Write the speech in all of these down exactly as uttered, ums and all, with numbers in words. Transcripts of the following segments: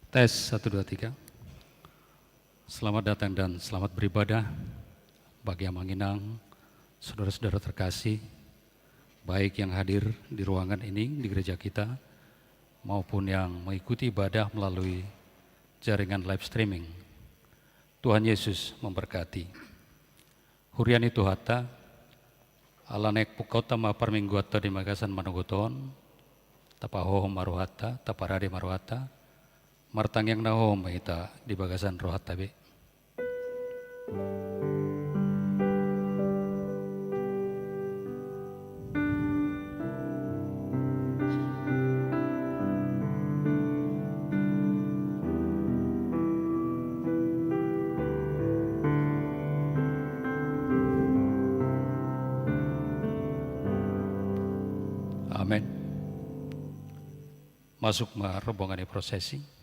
Tes, satu, dua, tiga. Selamat datang dan selamat beribadah bagi Amang Inang, saudara-saudara terkasih, baik yang hadir di ruangan ini, di gereja kita, maupun yang mengikuti ibadah melalui jaringan live streaming. Tuhan Yesus memberkati. Huria ni Tuhanta, ala naeng pungkaonta ma parmingguanta di bagasan manogot on, tapahohom ma rohanta, taparade ma rohanta, martangiang na hohom ma hita di bagasan rohanta be. Amen. Masuk ma rombongan ni prosesi.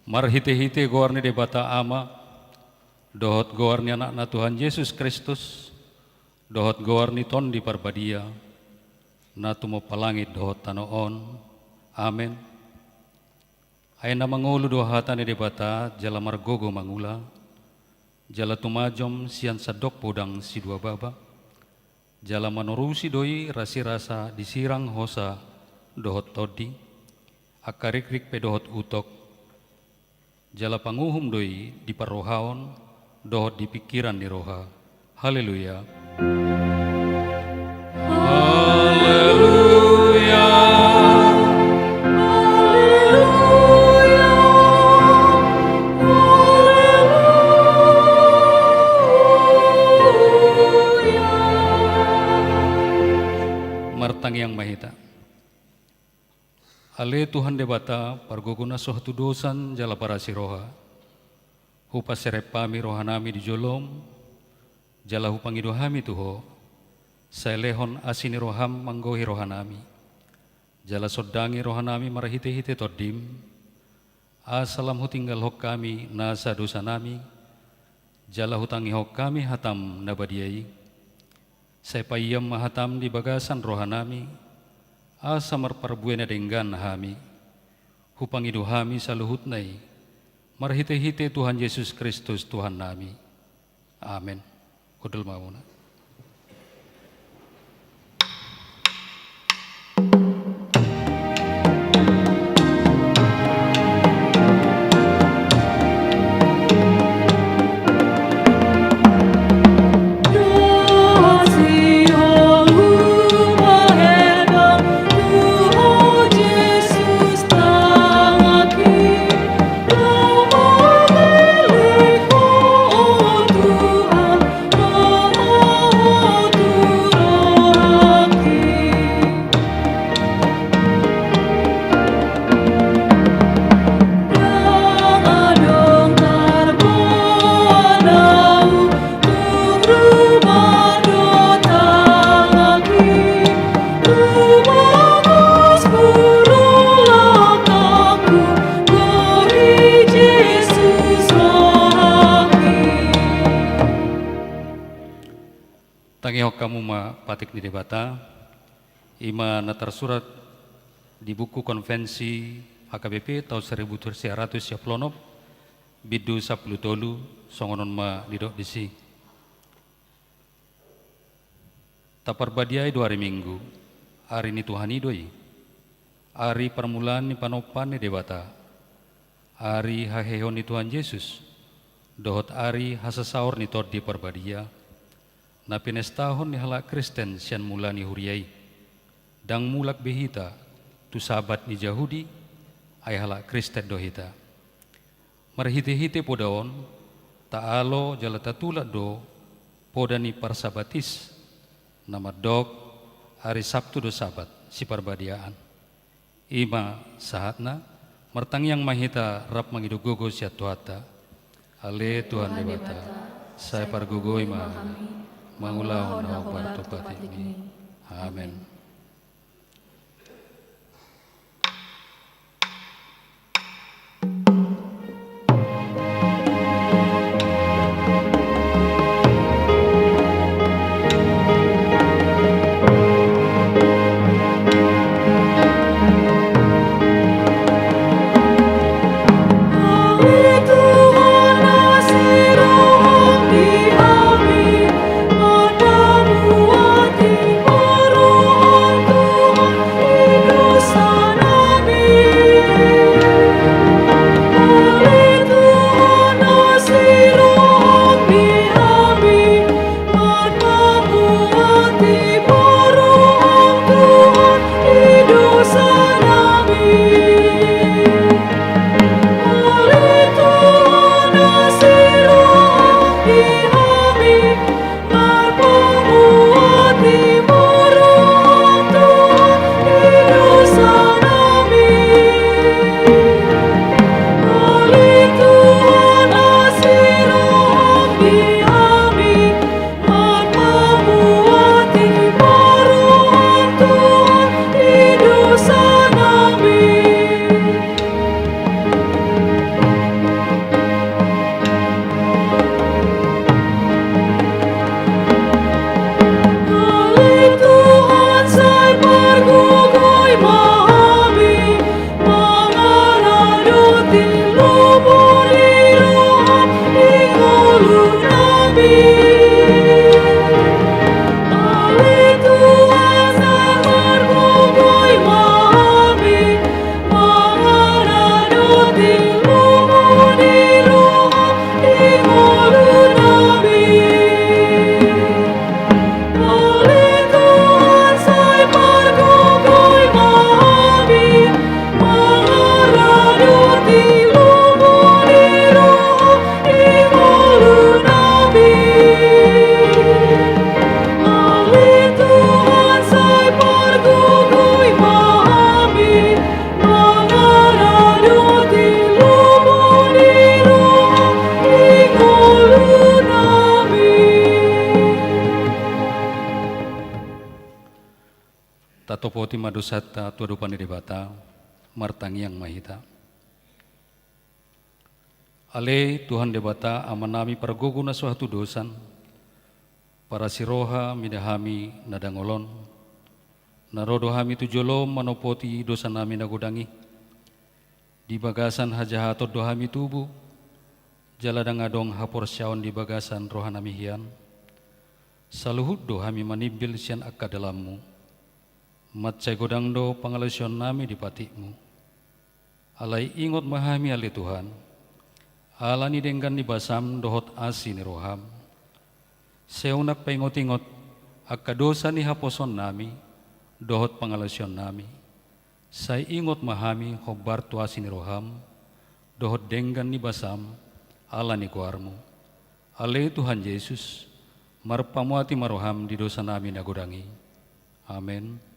Marhitehite goar ni Debata Ama, dohot goar ni Anakna Tuhan Jesus Kristus, dohot goar ni Tondi Parbadia, na tumompa langit dohot tano on. Amen. Ai na mangolu do hata ni Debata jala margogo mangula, jala tumajom sian sandok podang sidua baba, jala manorusi do i rasirasa disirang hosa dohot tondi, angka rikrik pe dohot utok, jala panguhum do i di parrohaon dohot di pingkiran ni roha. Haleluya. Haleluya. Haleluya. Haleluya. Martangiang ma hita. Ale Tuhan Debata, pargogo na so hatudosan jala parasi roha, hupaserep hami rohanami di jolom, jala hupangido hami tu Ho, sai lehon asi ni roham manggohi rohanami, jala sondangi rohanami marhitehite Tondim, asa lam hutinggalhon hami nasa dosanami, jala hutangihon hami hatam na badia i. Sai paiam ma hatam di bagasan rohanami, asa marparbue na denggan hami. Hupangido hami saluhutna i marhitehite Tuhan Jesus Kristus Tuhannami. Amen. Hundul ma hamuna. Tangihon hamu ma patik ni Debata, i ma na tarsurat di buku Konvensi H K B P tahun seribu sembilan ratus sia puluh enam, bindu sampulu tolu, songon on ma didok disi. Taparbadiai do ari Minggu, ari ni Tuhan i do i. Ari parmulaan ni panompaan ni Debata, ari haheheon ni Tuhan Jesus, dohot ari hasasaor ni Tondi Parbadia, na pinestahon ni halak Kristen sian mula ni huria i. Ndang mulak be hita tu Sabat ni Jahudi, ai halak Kristen do hita. Marhitehite poda on, taalo jala tatulak do poda ni Parsabatis, na mandok ari Sabtu do Sabat siparbadiaan. I ma sahatna. Martangiang ma hita rap mangido gogo sian Tuhanta. Ale Tuhan Debata, sai pargogoi ma hami mangulahon na hombar tu patikMi. Amen. Tatopoti ma dosanta tu adopan ni Debata, martangiang ma hita. Ale Tuhan Debata, Amanami pargogo na so hatudosan, parasi roha mida hami na dangol on, na ro do hami tu jolom manopoti dosanami na godang i. Di bagasan hajahaton do hami tubu, jala ndang adong haporseaon di bagasan rohanami hian. Saluhut do hami manimbil sian angka dalanMu. Mansai godang do pangalaosionnami di patikMu. Alai ingot ma hami ale Tuhan, ala ni denggan ni basaM dohot asi ni rohaM. Sai unang paingotingot angka dosa ni haposoonnami dohot pangalaosionnami. Sai ingot ma hami hombar tu asi ni rohaM dohot denggan ni basaM ala ni goarMu. Ale Tuhan Jesus, marpamuati ma rohaM di dosanami na godang i. Amen.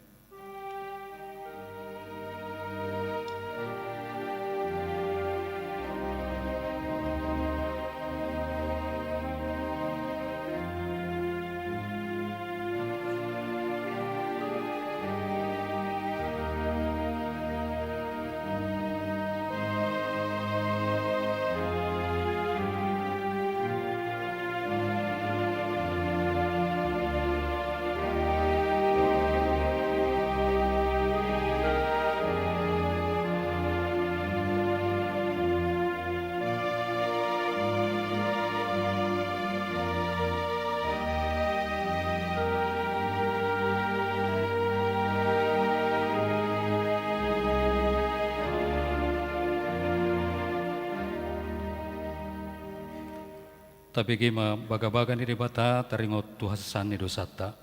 Tabege ma bagabaga ni Debata taringot tu hasesaan ni dosanta.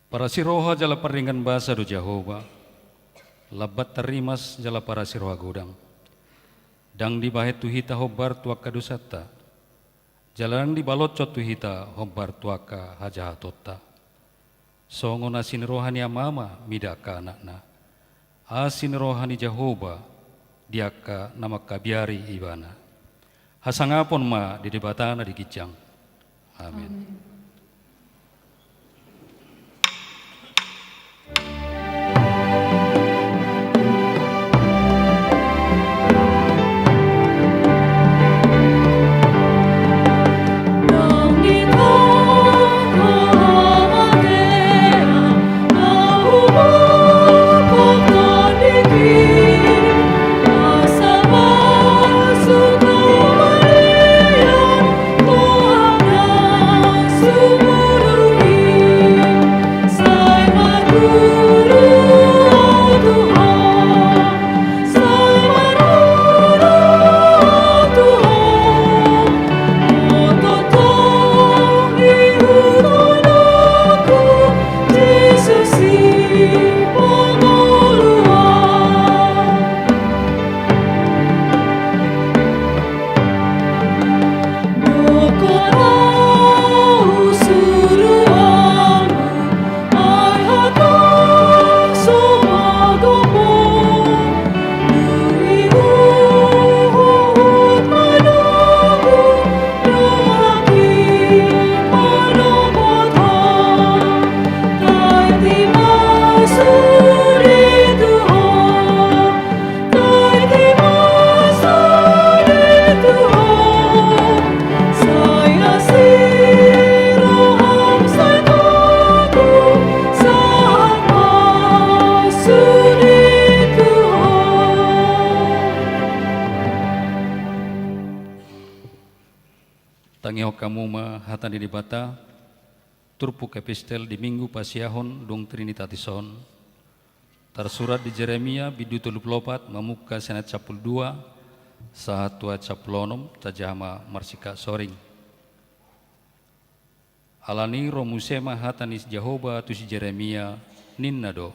Parasi roha jala pardenggan basa do Jahowa, lambat tarrimas jala parasi roha godang. Ndang dibahen tu hita hombar tu angka dosanta, jala ndang dibaloshon tu hita hombar tu angka hajahatonta. Songon asi ni roha ni ama ma mida angka anakna, asi ni roha ni Jahowa di angka na mangkabiari ibana. Hasangapon ma di Debata na di ginjang. Amin. Amin. Tangihon hamu ma hata ni Debata, turpuk epistel di Minggu pasiahon dung Trinitatis on. Tarsurat di Jeremia bindu tolu pulu opat mamungka sian ayat sampulu dua sahat tu ayat sampulu onom, tajaha ma marsiasoring. Alani i ro muse ma hata ni Jahowa tu si Jeremia, ninna do: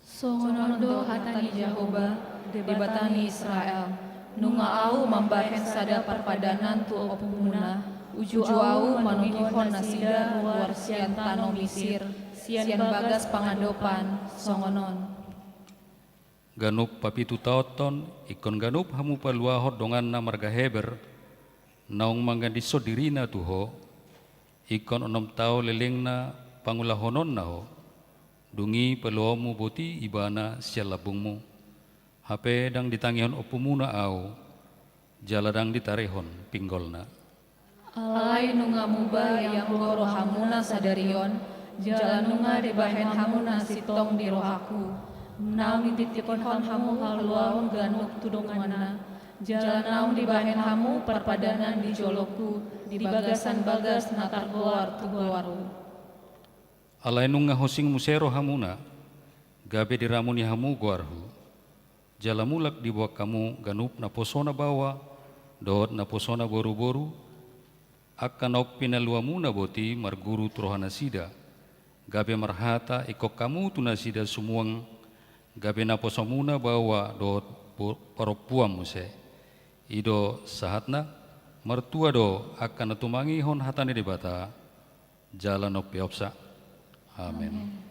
Songon on do hata ni Jahowa, Debata ni Israel: Nunga Ahu mambahen sada parpadanan tu ompumuna, uju Ahu manutihon nasida ruar sian tano Misir, sian bagas pangandopan, songon on. Ganup papitu taonton, ingkon ganup hamu paluahon donganna marga Heber, naung manggandishon dirina tu ho, ingkon onom taon lelengna pangulahononna ho, dung i paluaonmu boti ibana sian lambungmu, hape ndang ditangihon ompumuna Ahu, jala ndang ditarehon pinggolna. Alai nunga muba i anggo rohamuna sadari on, jala nunga dibahen hamu na sintong di rohangku, naung dititihon hamu haluaon ganup tu donganna, jala naung dibahen hamu parpadanan di jolongku, di bagasan bagas na targoar tu goarhu. Alai nunga hosing muse rohamuna, gabe diramuni hamu goarhu. Jala mulak diboan hamu ganup naposona baoa dohot naposona boruboru, angka naung pinaluamuna boti marguru tu rohanasida, gabe marhata ingkon hamu tu nasida sumuang, gabe naposomuna baoa dohot bo-, parompuan muse. I do sahatna, martua do angka na tumangihon hata ni Debata, jala na umpeopsa. Amen. Amen.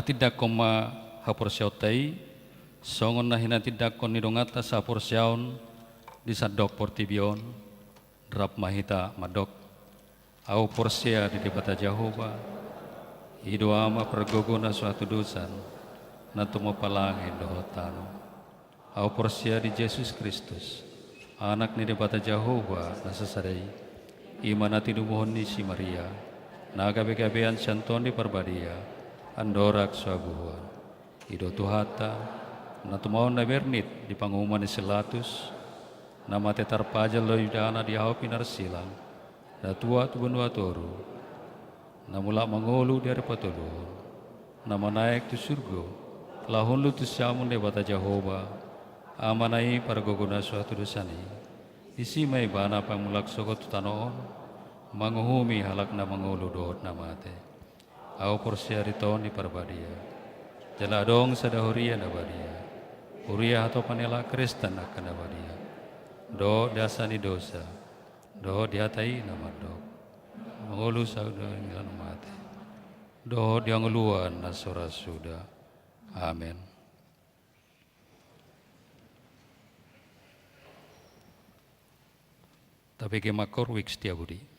Tindanghon ma haporseaonta i, songon na hinatindangkon ni donganta sahaporseaon di sandok portibi on. Rap ma hita mandok: Ahu porsea di Debata Jahowa, i do Ama pargogo na so hatudosan, na tumompa langit dohot tano. Ahu porsea di Jesus Kristus, Anak ni Debata Jahowa na sasada i, i ma na tinumuhon ni si Maria, na gabegabean sian Tondi Parbadia, andorang so hagogoan. I do Tuhanta, na tumaon na bernit di panguhuman ni si Pilatus, na mate tarpajal dohot ibana di hau pinarsilang, na tua tu banua toru, na mulak mangolu di ari patoluhon, na manaek tu surgo, laho hundul tu siamun Debata Jahowa, Amana i pargogo na so hatudosan i. Disi ma ibana pamulak sogot tu tano on, manguhumi halak na mangolu dohot na mate. Ahu porsea di Tondi Parbadia, jala adong sada huria na badia, huria hatopan ni halak Kristen angka na badia, dohot di asa ni dosa, dohot di hata i na mandok, mangolu sahat tu hangoluan na mate, dohot di hangoluan na so ra suda. Amen. Tabege ma Korwin Setiabudi.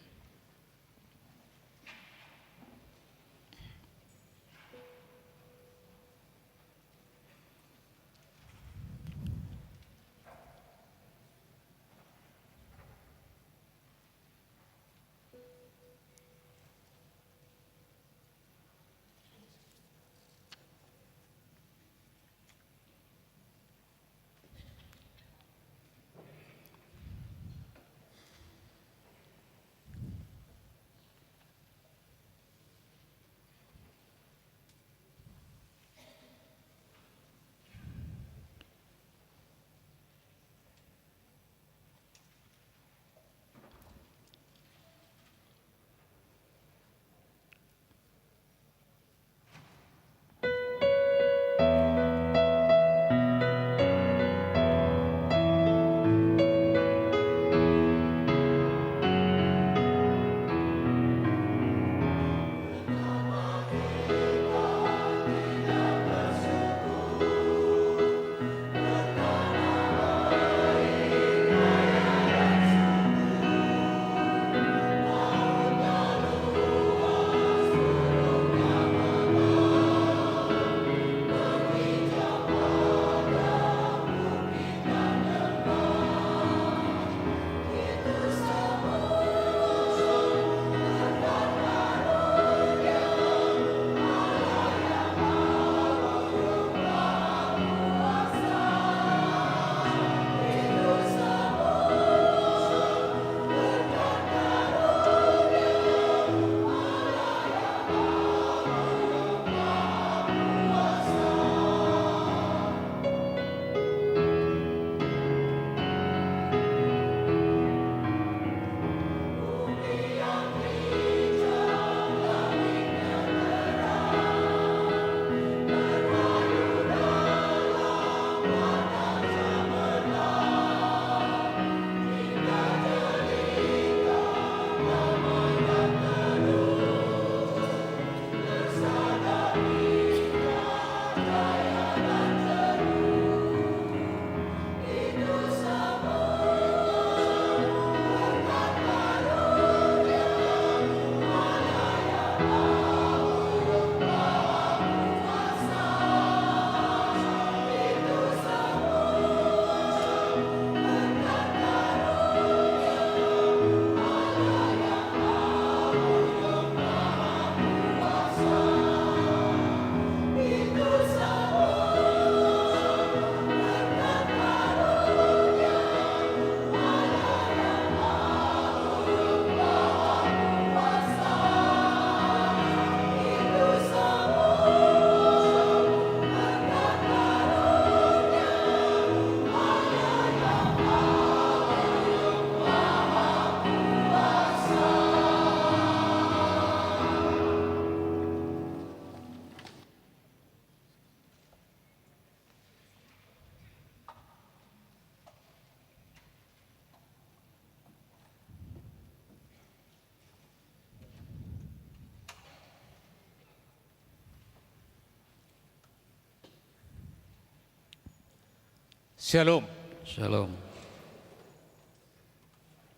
Shalom. Shalom.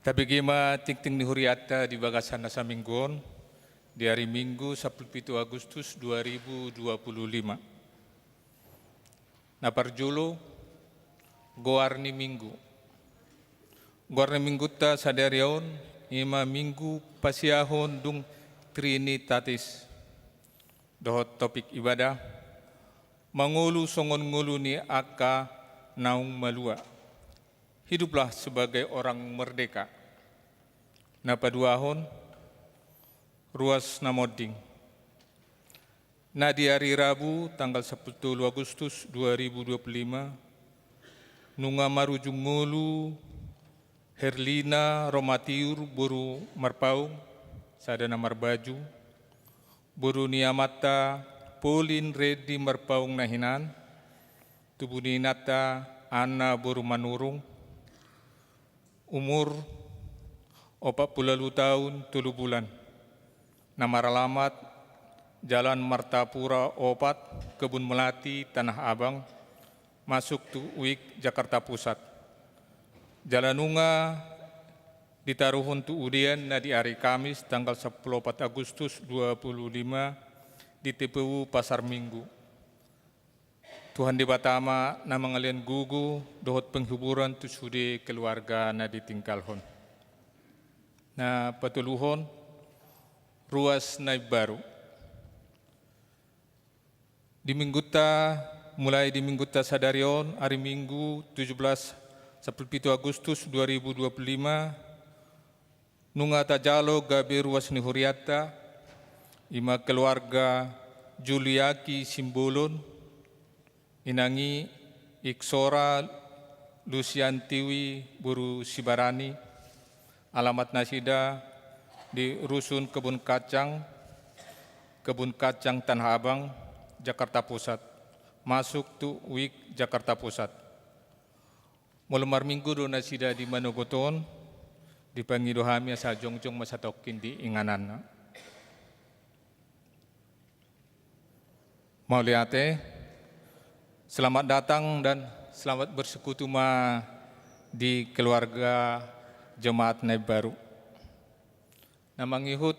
Tabege ma tingting ni hurianta di bagasan na saminggu on, di ari Minggu sampulu pitu Agustus dua ribu dua puluh lima. Na parjolo, goar ni Minggu. Goar ni Minggunta sadari on i ma Minggu pasiahon dung Trinitatis. Dohot topik ibadah, mangolu songon ngolu ni angka naung malua. Hiduplah sebagai orang merdeka. Na paduahon, ruas na monding. Na di ari Rabu tanggal sampulu tolu Agustus dua ribu dua puluh lima, nunga marujung ngolu Herlina Romatiur boru Marpaung, sada na marbaju, boru ni amanta Polin Reddy Marpaung na hinan, tubu ni inanta Anna boru Manurung, umur opat pulu ualu taon tolu bulan. Na maralamat Jalan Martapura opat, Kebun Melati, Tanah Abang, masuk tu U I K Jakarta Pusat. Jala nunga ditaruhon tu udean na di ari Kamis tanggal sampulu opat Agustus dua puluh lima di T P U Pasar Minggu. Tuhan Debata ma na mangalean gogo dohot penghiburan tu sude keluarga na ditinggalhon. Na patoluhon, ruas na imbaru. Di Minggunta, mulai di Minggunta sadari on, ari Minggu tujuh belas, sampulu pitu Agustus dua ribu dua puluh lima, nunga tajalo gabe ruas ni hurianta, i ma keluarga Juliaki Simbolon, inang i Iksora Lusiantiwi boru Sibarani, alamat nasida di Rusun Kebun Kacang, Kebun Kacang Tanah Abang, Jakarta Pusat, masuk tu U I K Jakarta Pusat. Molo marminggu do nasida di manogot on, dipangido hami asa jongjong ma satongkin di ingananna. Mauliate, selamat datang dan selamat bersekutu ma di keluarga jemaat na imbaru. Na mangihut,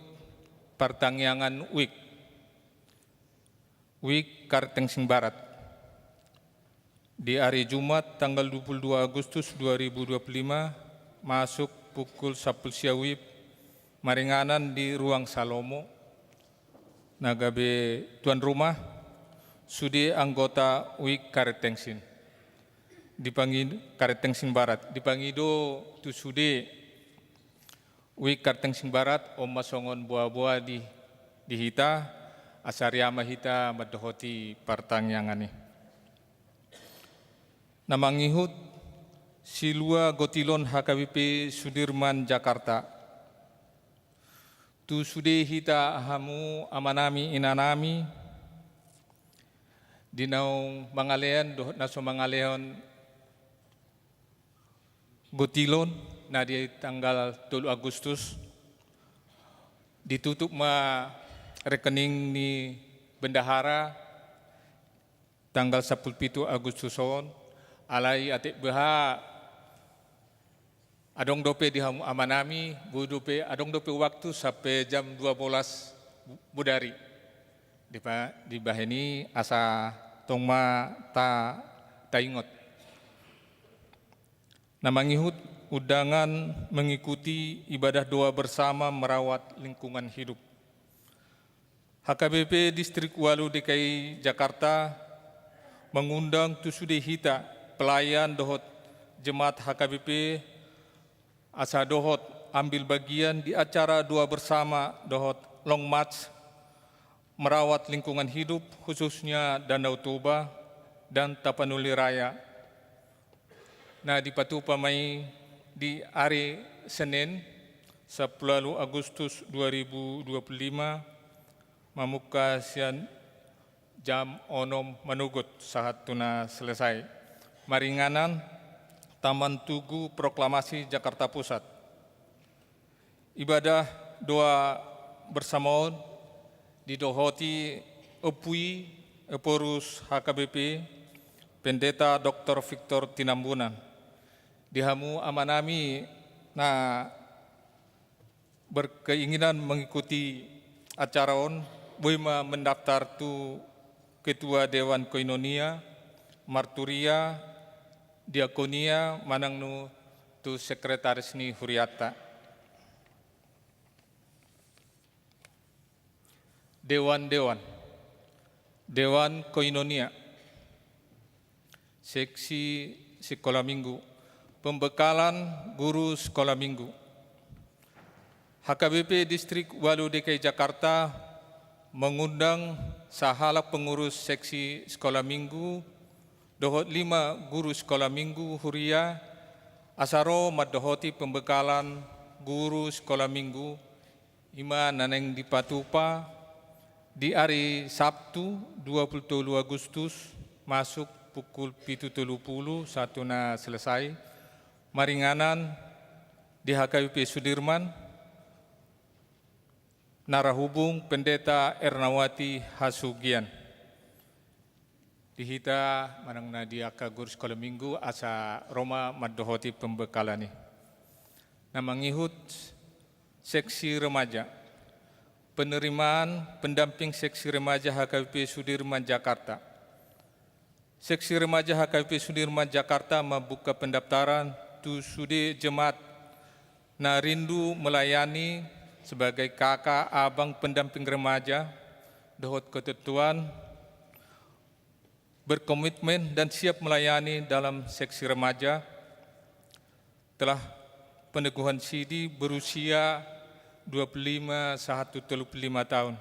partangiangan U I K. U I K Karet Tengsing Barat. Di ari Jumat tanggal dua puluh dua Agustus dua ribu dua puluh lima, masuk pukul sampulu sia WIB, maringanan di Ruang Salomo, na gabe tuan rumah, sude anggota U I K Karet Tengsing. Dipangi-, Karet Tengsing Barat. Dipangido tu sude U I K Karet Tengsing Barat, on ma songon boaboa di, di hita, asa ria ma hita mandohoti partangiangan i. Na mangihut, Silua Gotilon H K B P Sudirman Jakarta. Tu sude hita hamu amanami inanami, di naung mangalean dohot na so mangalehon Gotilon, na di tanggal tolu Agustus, ditutup ma rekening ni bendahara tanggal sampulu pitu Agustus on, alai atik beha adong dope di hamu amanami, boi dope adong dope waktu sampe jam dua bolas bodari. Dipa-, dibahen i asa tong ma ta-, taingot. Na mangihut undangan mengikuti ibadah doa bersama merawat lingkungan hidup. H K B P Distrik Ualu D K I Jakarta mangundang tu sude hita pelayan dohot jemaat H K B P asa dohot ambil bagian di acara doa bersama dohot long march merawat lingkungan hidup, khususnya Danau Toba dan Tapanuli Raya. Na dipatupa ma i di ari Senin, sampulu ualu Agustus dua ribu dua puluh lima, mamungka sian jam onom manogot sahat tu na selesai. Maringanan Taman Tugu Proklamasi Jakarta Pusat. Ibadah doa bersama on didohoti Ompu i, Ephorus H K B P, P Pendeta Doktor Victor Tinambunan. Di hamu amanami na berkeinginan mengikuti acara on, boi ma mendaftar tu Ketua Dewan Koinonia, Marturia, Diakonia, manang nu tu sekretaris ni huriata. Dewan-dewan. Dewan Koinonia. Seksi Sekolah Minggu. Pembekalan guru Sekolah Minggu. H K B P Distrik Walu D K I Jakarta mengundang sahalak pengurus seksi Sekolah Minggu dohot lima guru Sekolah Minggu huria asa ro mandohoti pembekalan guru Sekolah Minggu, i ma na naeng dipatupa di ari Sabtu dua puluh tolu Agustus, masuk pukul pitu tolu pulu sahat tu na selesai, maringanan di H K B P Sudirman, na ra hubung Pendeta Ernawati Hasugian. Di hita manang na di angka guru Sekolah Minggu asa ro ma mandohoti pembekalan i. Na mangihut seksi remaja. Penerimaan pendamping seksi remaja H K B P Sudirman Jakarta. Seksi remaja H K B P Sudirman Jakarta mambuka pendaftaran tu sude jemaat na rindu melayani sebagai kakak abang pendamping remaja dohot ketentuan berkomitmen dan siap melayani dalam seksi remaja telah peneguhan sidi berusia dua puluh lima sahat tu tolu puluh lima tahun.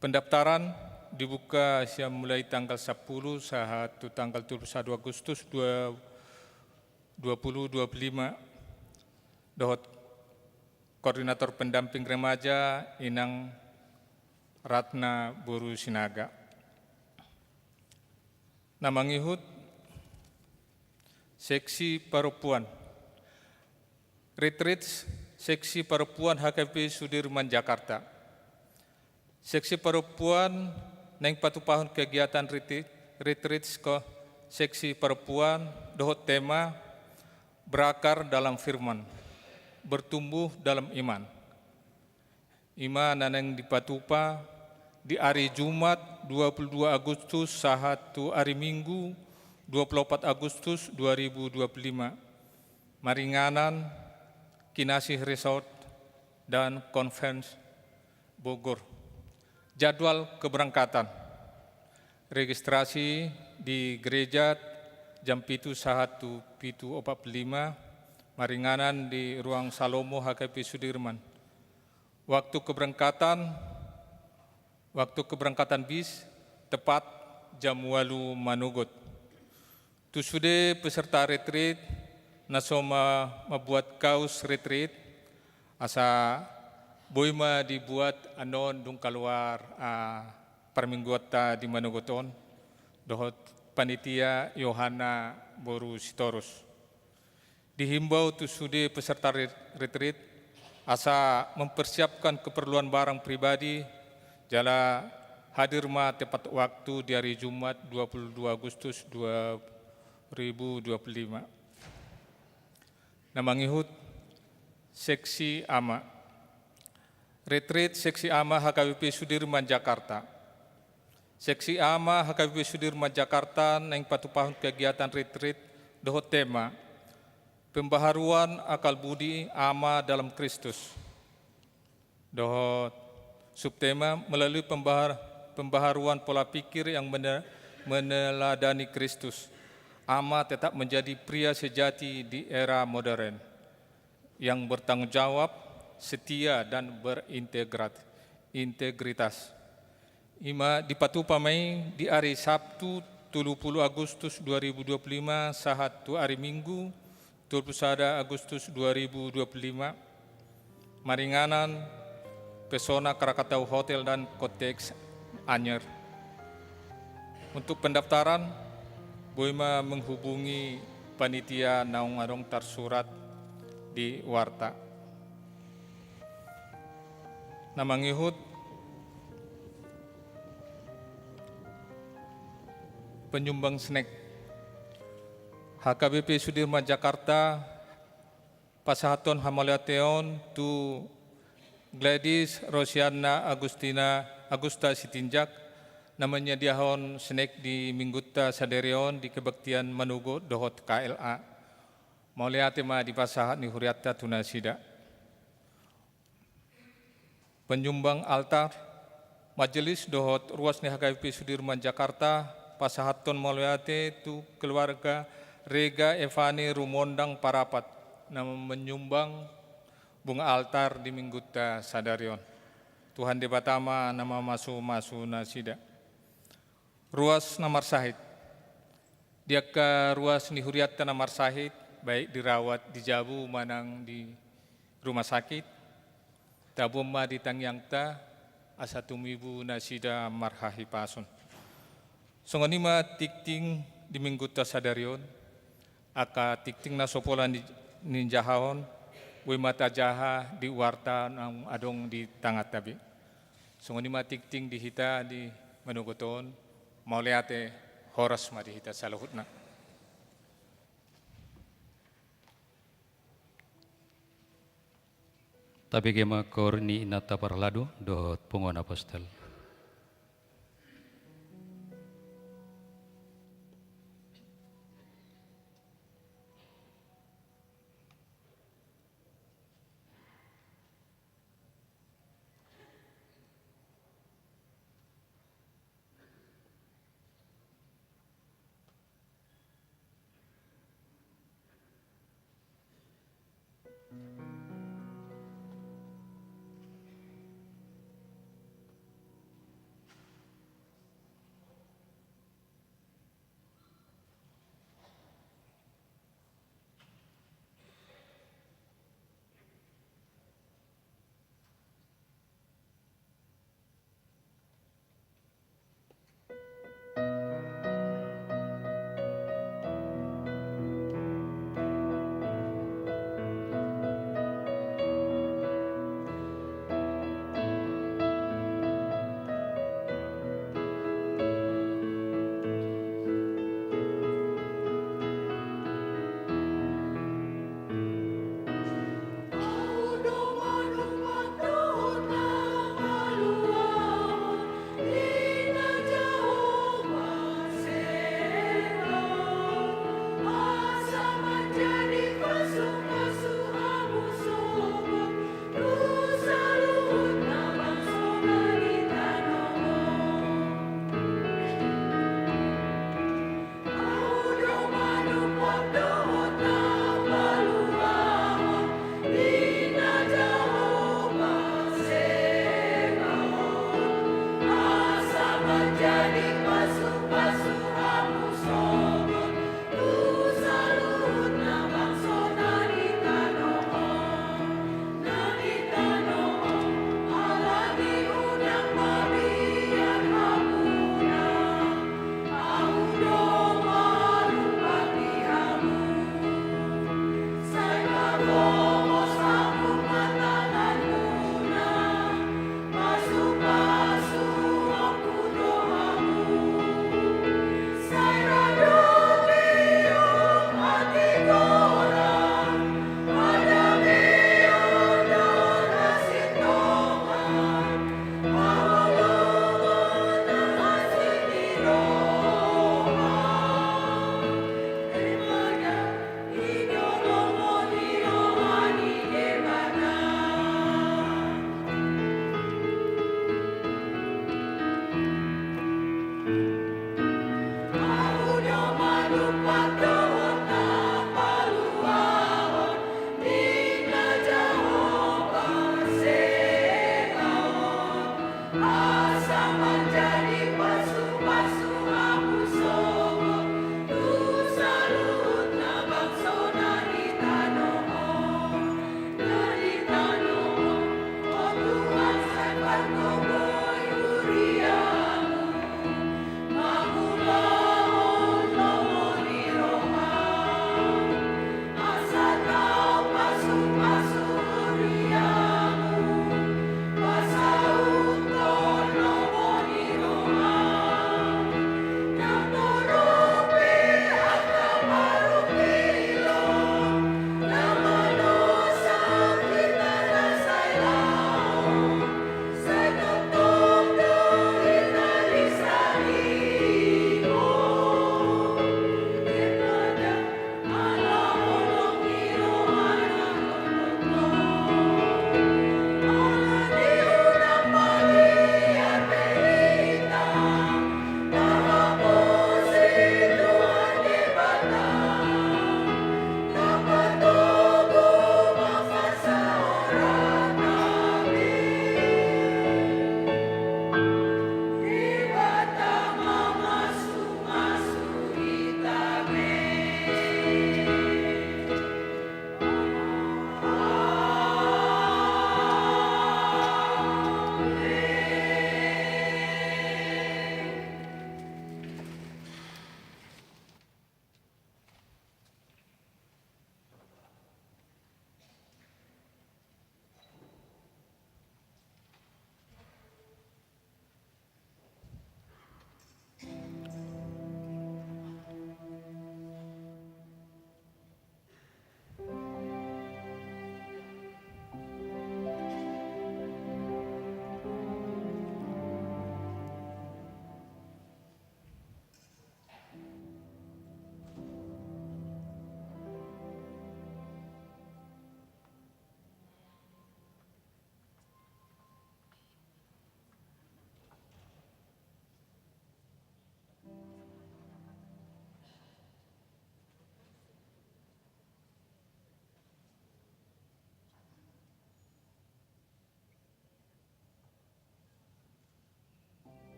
Pendaftaran dibuka sian mulai tanggal sepuluh sahat tu tanggal dua puluh satu Agustus dua, dua puluh dua puluh lima. Dohot koordinator pendamping remaja Inang Ratna boru Sinaga. Na mangihut seksi parompuan. Retreat seksi parompuan H K B P Sudirman Jakarta. Seksi parompuan naeng patupahon kegiatan retreat, retreat seksi parompuan dohot tema berakar dalam firman, bertumbuh dalam iman. I ma na naeng dipatupa di ari Jumat dua puluh dua Agustus sahat tu ari Minggu dua puluh opat Agustus dua ribu dua puluh lima. Maringanan Kinasih Resort dan Conference Bogor. Jadwal keberangkatan. Registrasi di gereja jam pitu sahat tu pitu opat puluh lima, maringanan di Ruang Salomo H K B P Sudirman. Waktu keberangkatan, waktu keberangkatan bis tepat jam walu manogot. Tu sude peserta retreat na so ma-, mambuat kaus retreat, asa boi ma dibuat annon dung kaluar, ah, parmingguanta di manogot on, dohot panitia Yohana boru Sitorus. Dihimbau tu sude peserta re-, retreat asa mempersiapkan keperluan barang pribadi, jala hadir ma tepat waktu di hari Jumat dua puluh dua Agustus dua ribu dua puluh lima. Na mangihut seksi ama. Retreat seksi ama H K B P Sudirman Jakarta. Seksi ama H K B P Sudirman Jakarta naeng patupahon kegiatan retreat dohot tema Pembaharuan Akal Budi Ama dalam Kristus. Dohot subtema melalui pembahar-, pembaharuan pola pikir yang mene-, meneladani Kristus, ama tetap menjadi pria sejati di era modern yang bertanggung jawab, setia, dan berintegrat-, integritas. I ma dipatupa ma i di ari Sabtu tolu pulu Agustus dua ribu dua pulu lima sahat tu ari Minggu tolu pulu sada Agustus dua ribu dua pulu lima. Maringanan Pesona Krakatau Hotel dan Cottage Anyer. Untuk pendaftaran, boi ma menghubungi panitia naung adong tarsurat di warta. Na mangihut Penyumbang snack. H K B P Sudirman Jakarta pasahathon hamauliateon tu Gladys Rosianna Agustina Agusta Sitinjak na manyadiahon snack di minggunta sadari on di kebaktian manogot dohot K L A. Mauliate ma di pasahat ni hurianta tu nasida. Penyumbang altar. Majelis dohot ruas ni H K B P Sudirman Jakarta pasahathon mauliate tu keluarga Rega Evani Rumondang Parapat na menyumbang bunga altar di minggunta sadari on. Tuhan Debata ma na mamasumasu nasida. Ruas na marsahit. Di angka ruas ni hurianta na marsahit, baik dirawat di jabu manang di rumah sakit, tabuan ma di tangiangta asa tumibu nasida marhahipason. Songon i ma tingting di minggunta sadari on, angka tingting na so pola ni, ninjahahon, boi ma tajaha di warta naung adong di tanganta be. Songon i ma tingting di hita di manogot on, mauliate, horas ma di hita saluhutna. Tabege ma koor ni inanta parhalado dohot punguan apostel.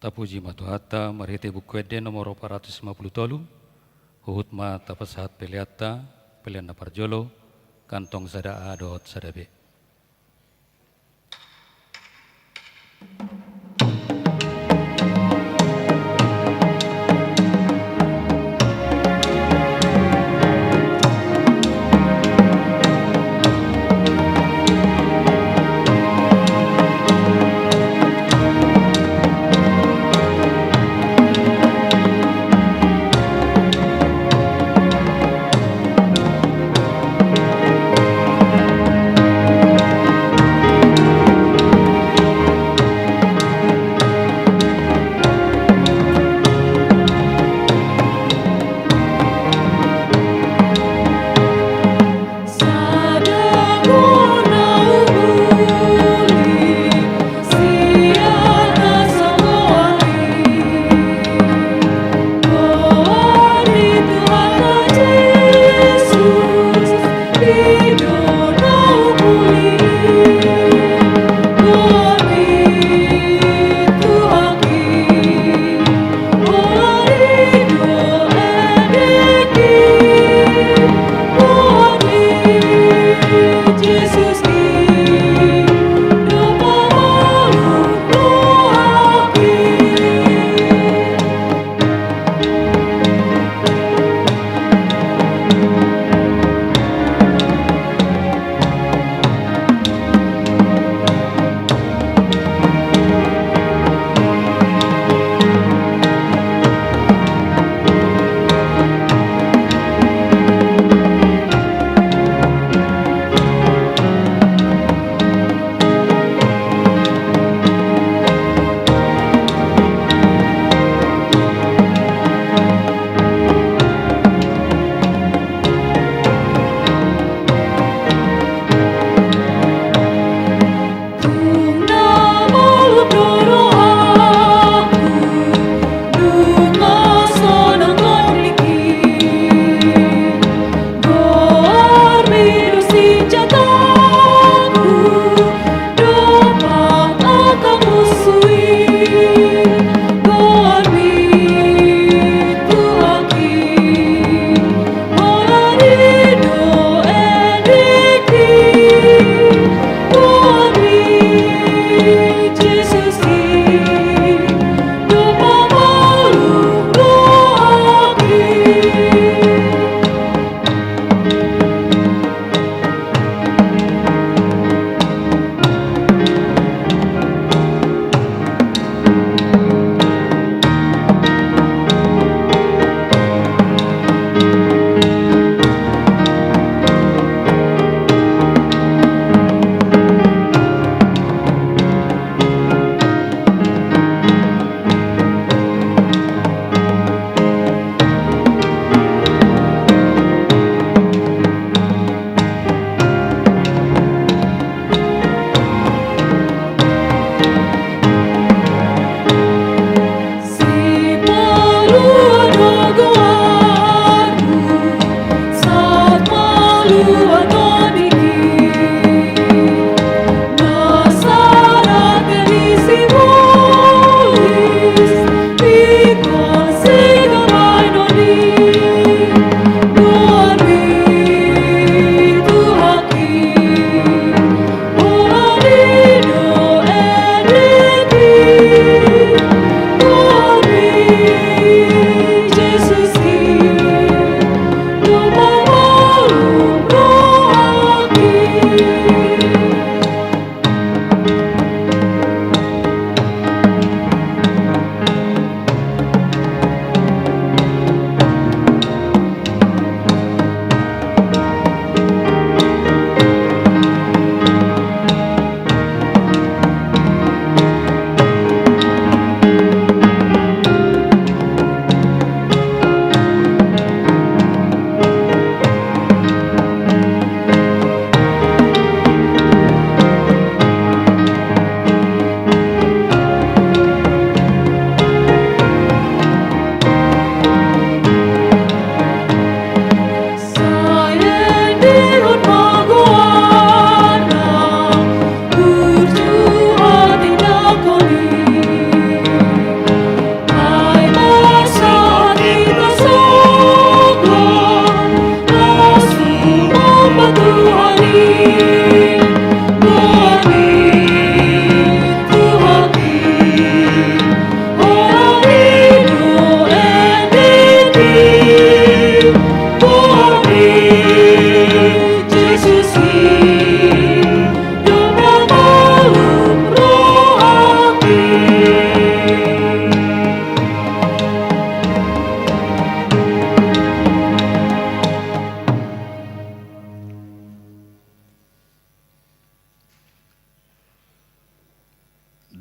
Tapuji ma Tuhanta, marhite Buku Ende nomor opat ratus lima puluh tolu, huhut ma tapasahat peleanta, pelean na parjolo, kantong sada A dohot sada B.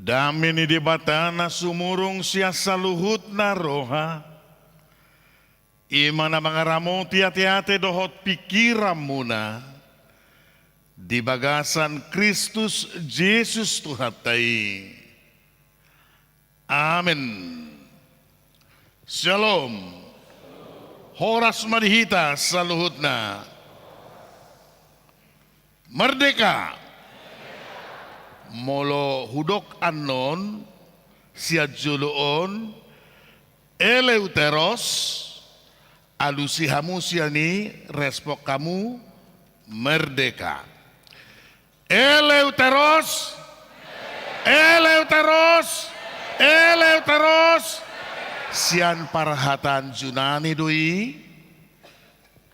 Dame ni Debata na sumurung sian saluhutna roha, i ma na mangaramoti ateate dohot pingkiranmuna di bagasan Kristus Jesus Tuhanta i. Amen. Shalom. Horas ma di hita saluhutna. Merdeka. Molo hudok annon sian jolo on, Eleuteros, alusi hamu sian i, respon hamu, merdeka. Eleuteros, Eleuteros, Eleuteros. Sian parhataan Junani do i.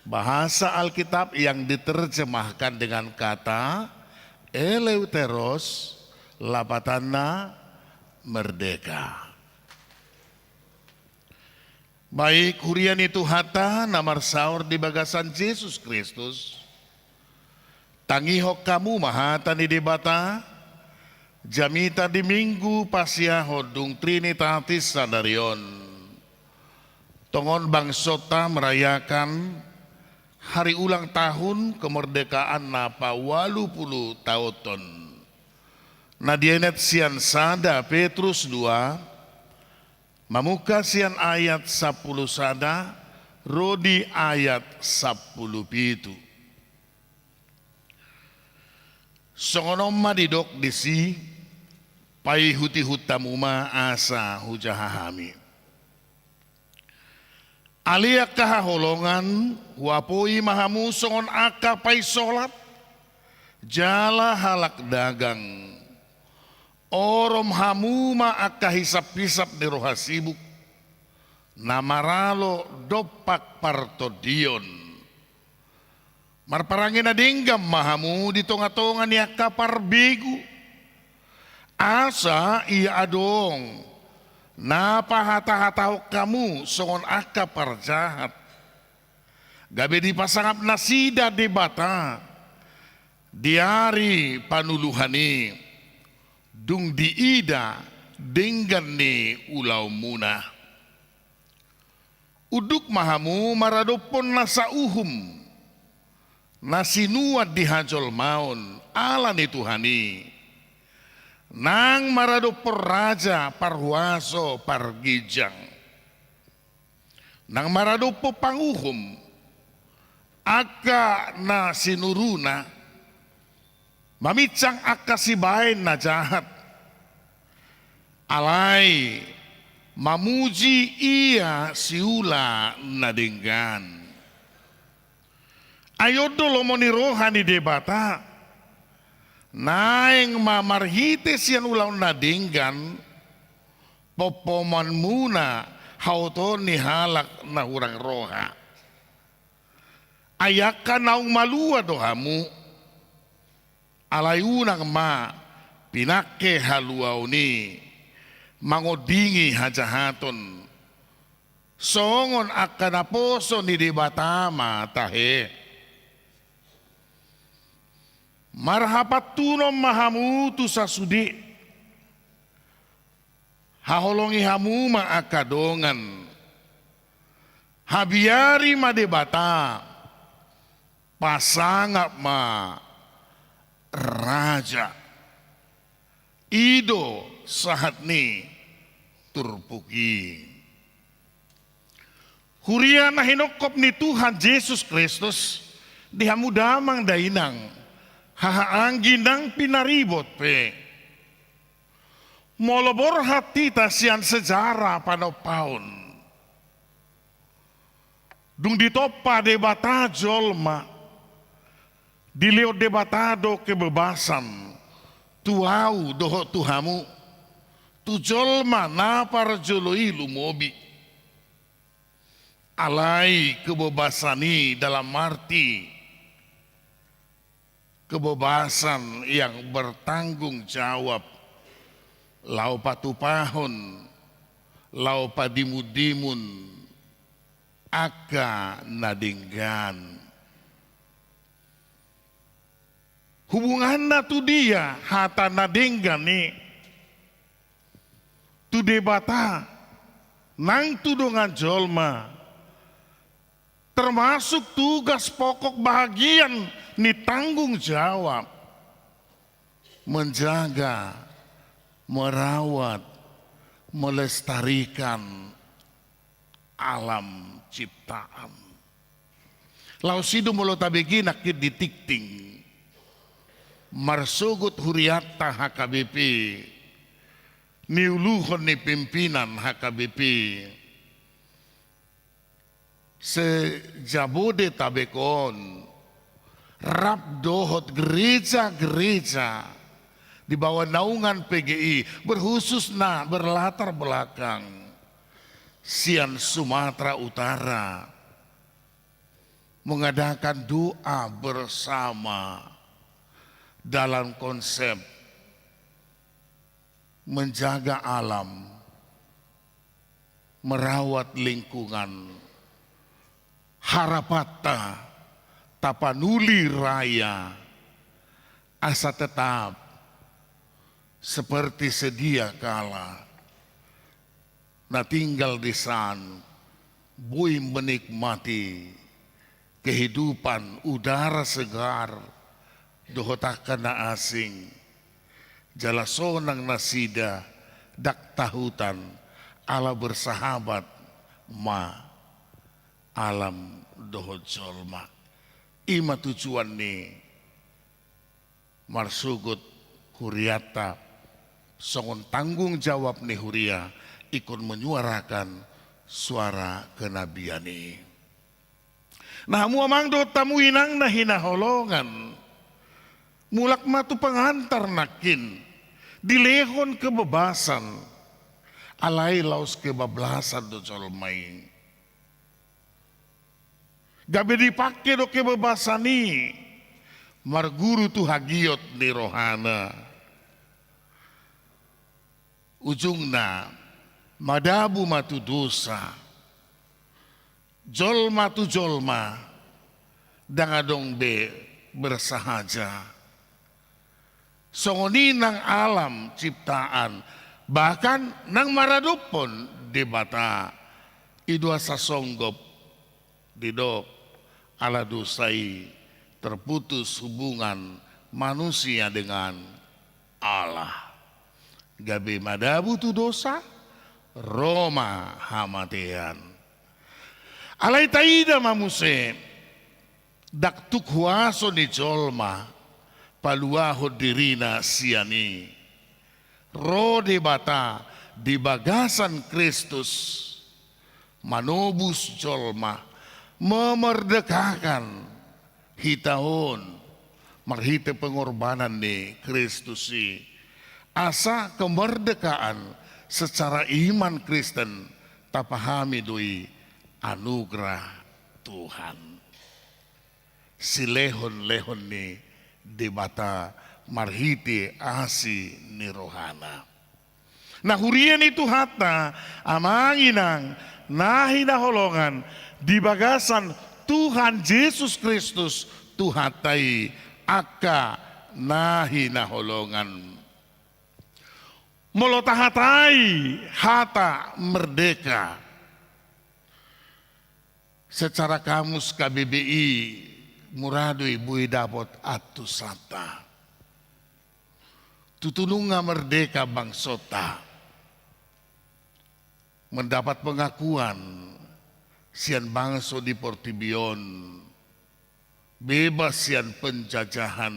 Bahasa Alkitab yang diterjemahkan dengan kata Eleuteros, lapatanna merdeka. Baik, huria ni Tuhanta na marsaor di bagasan Jesus Kristus, tangihon hamu ma hata ni Debata, jamita di Minggu Pasiahon dung Trinitatis sadari on. Tongon bangsonta merayakan hari ulang tahun kemerdekaan na paualu pulu taonhon, na dienet sian sada Petrus dua, mamungka sian ayat sampulu sada ro di ayat sampulu pitu. Songon on ma didok disi, paihutihut hamu ma asa hujaha hami. Ale angka haholongan, huapoi ma hamu songon angka paisolat jala halak dagang. Orom hamu ma angka hisaphisap ni roha sibuk, na maralo dompak partondion. Marparange na denggan ma hamu di tongatonga ni angka parbegu, asa ia adong na pahatahatahon hamu songon angka parjahat, gabe dipasangap nasida Debata di ari panuluhan i, dung diida denggan ni ulaonmuna. Unduk ma hamu maradophon nasa uhum, na sinuan di hajolmaon ala ni Tuhan i, nang maradophon raja parhuaso parginjang, nang maradophon panguhum, angka na sinuruna, maminsang angka sibaen na jahat, alai mamuji ia siula na denggan. Ai on do lomo ni roha ni Debata, naeng ma marhite sian ulaon na denggan, pompomanmuna haotoon ni halak na hurang roha. Ai angka naung malua do hamu, alai unang ma pinangke haluaon i mangondingi hajahaton, songon angka naposo ni Debata ma tahe. Marhapantunon ma hamu tu sasude. Haholongi hamu ma angka dongan. Habiari ma Debata, pasangap ma raja. I do sahat ni turpuk i. Huria na hinophop ni Tuhan Jesus Kristus, di hamu damang dainang, hahaanggi nang pinaribot pe. Molo borhat hita sian sejarah panompaon, dung ditompa Debata jolma, dilehon Debata do kebebasan tu ahu dohot tu hamu, tu jolma na parjolo i lumobi. Alai kebebasan i dalam arti kebebasan yang bertanggung jawab, laho patupahon, laho padimundimun angka na denggan. Hubunganna tu dia hata na denggan i? tu Debata nang tu dongan jolma, termasuk tugas pokok bahagian ni tanggung jawab menjaga, merawat, melestarikan alam ciptaan. Laos i do molo tabege nangkin di tingting marsogot hurianta H K B P, niuluhon ni pimpinan H K B P se-Jabodetabek on, rap dohot gereja-gereja di bawah naungan P G I, berkhusus na berlatar belakang sian Sumatera Utara, mengadakan doa bersama dalam konsep menjaga alam, merawat lingkungan. Harapanta tapanuli raya asa tetap seperti sedia kala na tinggal di san boi menikmati kehidupan udara segar dohot angka na asing. Jala sonang nasida ndang tahutan ala bersahabat ma alam dohot jolma. I ma tujuan ni marsogot hurianta songon tanggung jawab ni huria ingkon menyuarakan suara kenabian i. Nah, hamu amang dohot hamu inang na hinaholongan, mulak ma tu pengantar nangkin dilehon kebebasan, alai laos kebablasan do jolma i. Gabe dipangke do kebebasan i marguru tu hagiot ni rohana. Ujungna, madabu ma tu dosa. Jolma tu jolma, ndang adong be bersahaja. Songon i nang alam ciptaan, bahkan nang maradophon Debata. I do asa songgop didok, ala dosa i terputus hubungan manusia dengan Allah. Gabe madabu tu dosa, ro ma hamatean. Alai taida ma muse, ndang tuk huaso ni jolma paluahon dirina sian i. Ro Debata di bagasan Kristus manobus jolma, memerdekakan hita on marhite pengorbanan ni Kristus i. Asa kemerdekaan secara iman Kristen tapahami do i anugerah Tuhan. Silehon-lehon ni Debata marhite asi ni rohana. Na huria ni Tuhanta, amang inang na hinaholongan, di bagasan Tuhan Jesus Kristus Tuhanta i, angka na hinaholongan. Molo tahatai hata merdeka, secara kamus K B B I, mura do i boi dapot antusanta. Tutu nunga merdeka bangsonta, mendapat pengakuan sian bangso di portibi on, bebas sian penjajahan,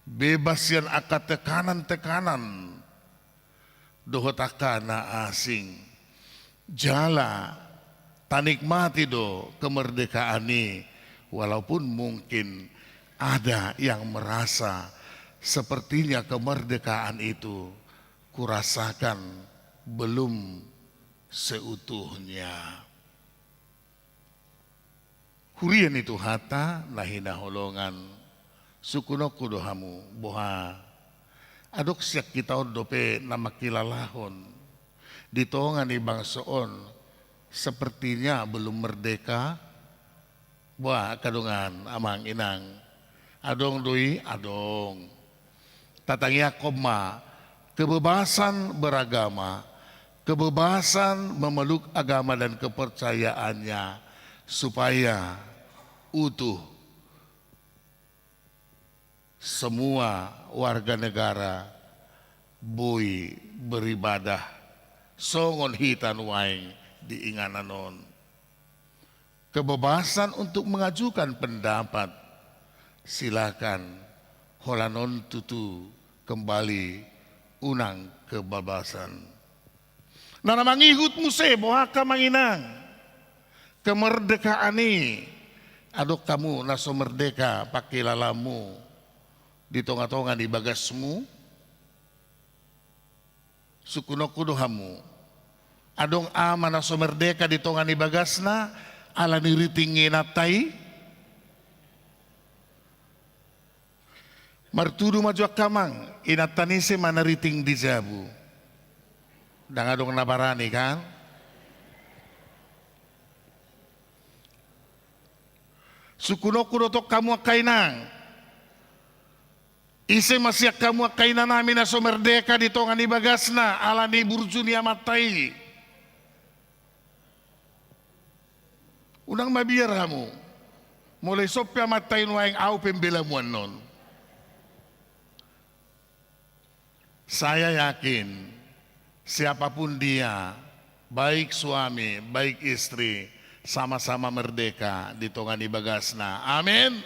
bebas sian angka tekanan-tekanan dohot angka na asing. Jala tanikmati do kemerdekaan i, walaupun mungkin ada yang merasa sepertinya kemerdekaan itu kurasakan belum seutuhnya. Huria ni Tuhanta na hinaholongan, sungkunonku do hamu, boha adong sian hita on dope na mangkilalahon di tonga ni bangso on sepertinya belum merdeka? Boha angka dongan, amang inang, adong do i? Adong. Tatangiangkon ma Kebebasan beragama, kebebasan memeluk agama dan kepercayaannya, supaya utuh semua warga negara boi beribadah songon hita nuaeng di inganan on. Kebebasan untuk mengajukan pendapat, silakan. Holan on tutu kembali unang kebebasan. Nah, na mangihut muse, boha angka amang inang, kemerdekaan i. Adong hamu na so merdeka pangkilalaanmu di tonga-tonga ni bagasmu? Sungkunonku do hamu. Adong ama na so merdeka di tonga ni bagasna ala ni riting ni inanta i? Martudu ma jo angka amang, inanta ni ise ma na riting di jabu? Ndang adong na barani, kan? Sungkunonku do tong hamu angka inang. Ise ma sian hamu angka inanami na so merdeka di tonga ni bagasna ala ni burju ni amanta i? Unang mabiar hamu. Molo ison pe amanta i nuaeng, ahu pe pembelamu annon. Saya yakin, siapapun dia, baik suami, baik istri, sama-sama merdeka di tonga ni bagasna. Amin.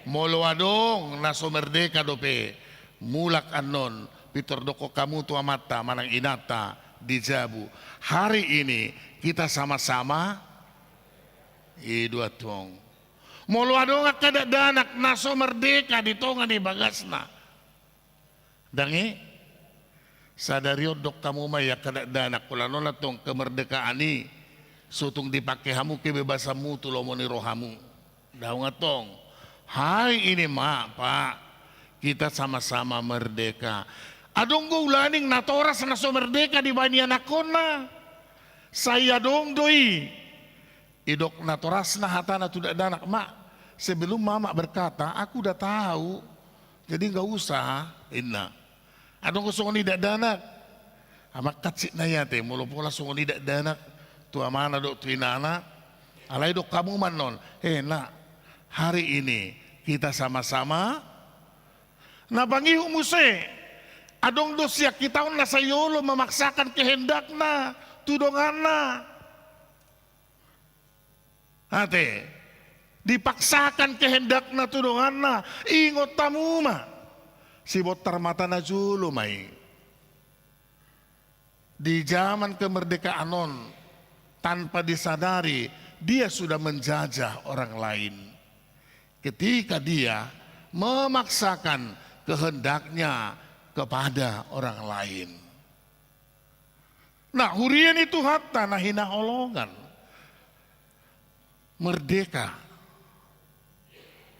Molo adong na so merdeka dope, mulak annon, pintor dokkon hamu tu amanta manang inanta di jabu, hari ini kita sama-sama. I do antong. Molo adong angka dakdanak na so merdeka di tonga ni bagasna, ndang i? Sadari on dok hamu ma i angka dakdanak, holan on antong kemerdekaan i so tung dipangke hamu kebebasanmu tu lomo ni rohamu. Daong antong. Hari ini ma, Pak, kita sama-sama merdeka. Adong do ulaning natoras na so merdeka dibahen ianakhonna. Sai adong do i. Didok natorasna hatana tu dakdanak, "Mak, sebelum Mamak berkata, aku udah tahu. Jadi nggak usah," ninna. Adong do songon i dakdanak. Amang hansit na i ate, molo pola songon i dakdanak tu amana dohot tu inana, alai dok hamu ma annon, "Eh, Nak, hari ini kita sama-sama." Na mangihut muse, adong do sian hita on na sai olo memaksakan kehendakna tu donganna. Ate, dipaksakan kehendakna tu donganna, ingot hamu ma. Sibontar mata na jolo ma i. Di zaman kemerdekaan on, tanpa disadari, dia sudah menjajah orang lain. Ketika dia memaksakan kehendaknya kepada orang lain. Nah, huria ni Tuhanta na hinaholongan. Merdeka.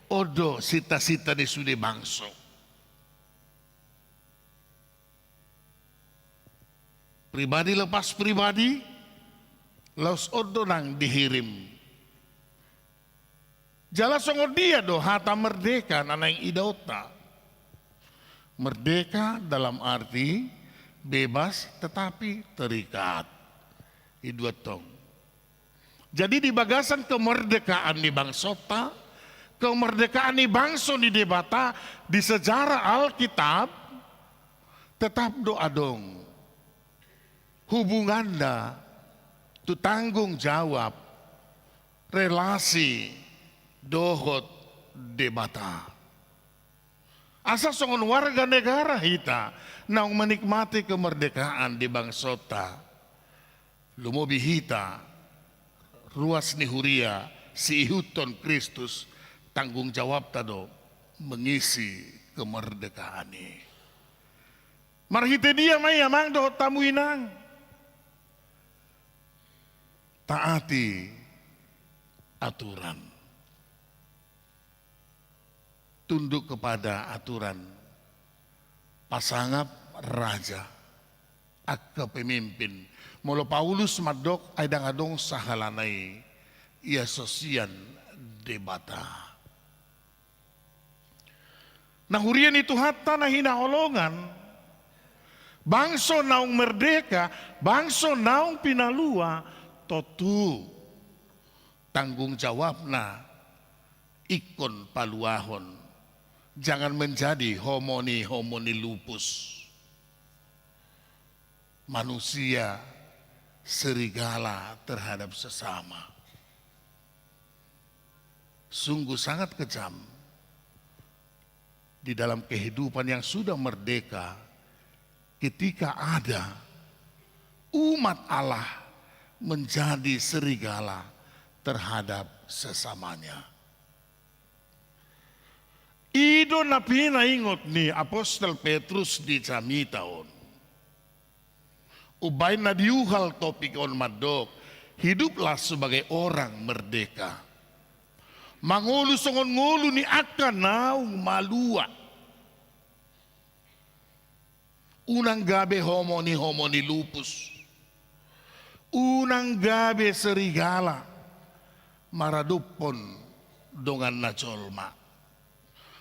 On do cita-cita ni sude bangso. Pribadi lepas pribadi, laos on do nang dihirim. Jala songon dia do hata merdeka na naeng idaonta? Merdeka dalam arti bebas tetapi terikat. I do antong. Jadi di bagasan kemerdekaan ni bangsonta, kemerdekaan ni bangso ni Debata di sejarah Alkitab, tetap do adong hubunganna tu tanggung jawab, relasi dohot Debata. Asa songon warga negara hita naung menikmati kemerdekaan di bangsonta, lumobi hita ruas ni huria siihuthon Kristus, tanggung jawabta do mengisi kemerdekaan i. Marhite dia ma i amang dohot hamu inang? Taati aturan. Tunduk kepada aturan. Pasangap raja, angka pemimpin. Molo Paulus mandok, ai ndang adong sahalana i, ia so sian Debata. Na huria ni Tuhanta na hinaholongan, Bangso naung merdeka, bangso naung pinalua, tontu tanggung jawabna ingkon paluahon. Jangan menjadi homo ni, homo ni lupus. Manusia serigala terhadap sesama. Sungguh sangat kejam di dalam kehidupan yang sudah merdeka, ketika ada umat Allah menjadi serigala terhadap sesamanya. I do na pinaingot ni apostel Petrus di jamita on. Umbaen na diuhal topik on mandok, hiduplah sebagai orang merdeka. Mangolu songon ngolu ni angka naung malua. Unang gabe homo ni, homo ni lupus. Unang gabe serigala maradophon donganna jolma.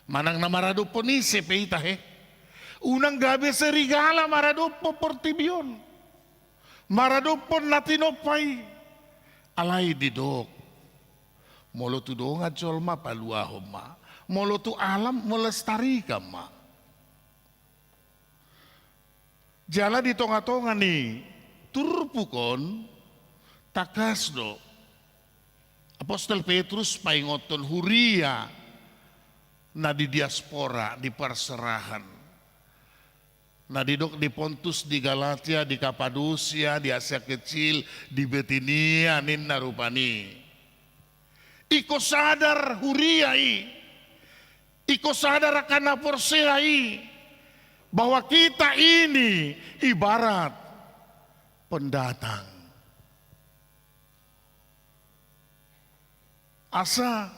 Manang na maradophon ise pe hita, he. Unang gabe serigala maradophon portibi on. Maradophon na tinompa i. Alai didok, molo tu dongan jolma paluahon ma. Molo tu alam melestarikan ma. Jala di tonga-tonga ni turpuk on, tangkas do apostel Petrus paingothon huria na di diaspora, di parserahan. Na didok di Pontus, di Galatia, di Kapadosia, di Asia Kecil, di Bitinia, ninna rupani. Ingkon sadar huria i. Ingkon sadar angka na porsea i, bahwa kita ini ibarat pendatang. Asa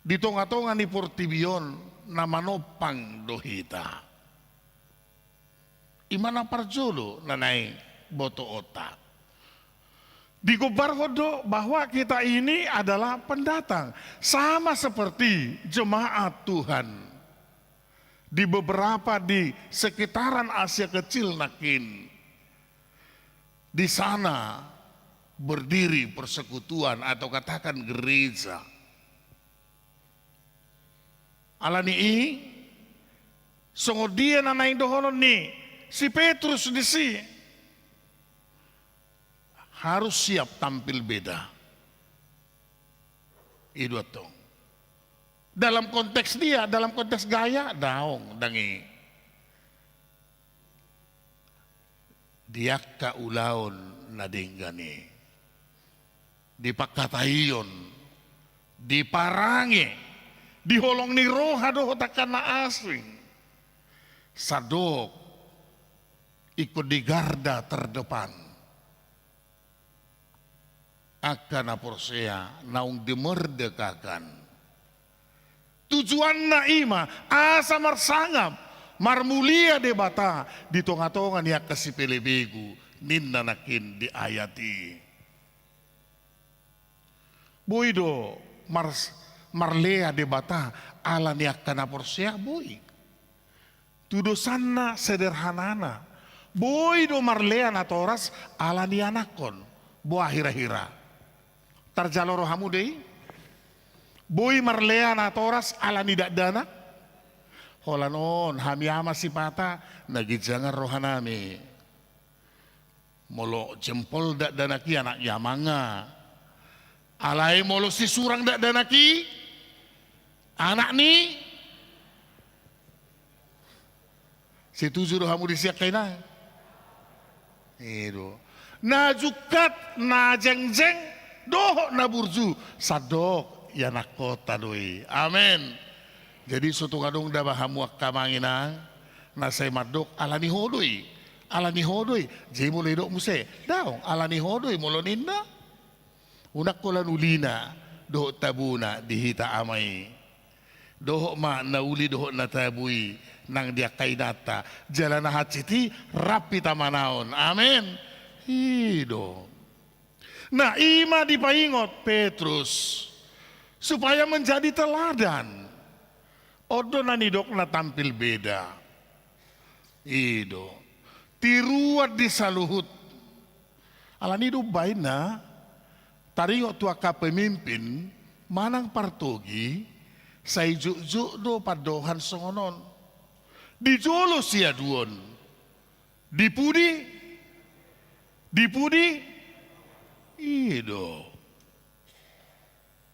di tonga-tonga ni portibi on na manompang do hita. I ma na parjolo na naeng botoonta. Digombarhon do bahwa kita ini adalah pendatang, sama seperti jemaat Tuhan di beberapa, di sekitaran Asia Kecil nangkin. Di sana berdiri persekutuan atau katakan gereja. Alani i, songon dia na naeng dohonon ni si Petrus disi, harus siap tampil beda. I do antong. Dalam konteks dia, dalam konteks gaya, daong, dang i. Di angka ulaon na denggan i, di pangkataion, di parange, di holong ni roha dohot angka na asing, sandok ingkon di garda terdepan angka na porsea naung dimerdekakan. Tujuanna i ma asa marsangap, marmulia Debata di tonga-tonga ni angka sipelebegu, ninna nangkin di ayat i. Boi do mars-, marlea Debata ala ni angka na porsea, boi. Tu dosanna sederhanana, boi do marlea natoras ala ni anakkon. Boa hira-hira? Tarjalo rohamu do i? Boi marlea natoras ala ni dakdanak? Holan on, hami ama sipata na ginjangan rohanami. Molo jempol dakdanak i, anak ni amangna. Alai molo sisurang dakdanak i, anak ni. Setuju do hamu disi angka inang? I do. Na jungkat, na jengjeng, dohot na burju, sandok ianakkonta do i. Amen. Jadi so tung adong da ba hamu angka amang inang na sai mandok ala ni ho do i, ala ni ho do i? Jadi molo idok muse, daong, ala ni ho do i molo ninna. Unang holan ulina dohot tabuna di hita ama i. Dohot ma na uli dohot na tabu i nang di angka inanta, jala na hansit i rap hita manaon. Amen. I do. Nah, i ma dipaingot Petrus supaya menjadi teladan. On do na nidokna tampil beda. I do. Tiruan di saluhut. Alani i do umbaen na taringot tu angka pemimpin manang partogi, sai jotjot do pandohan songon on. Di jolo siaduon. Di pudi? Di pudi? I do.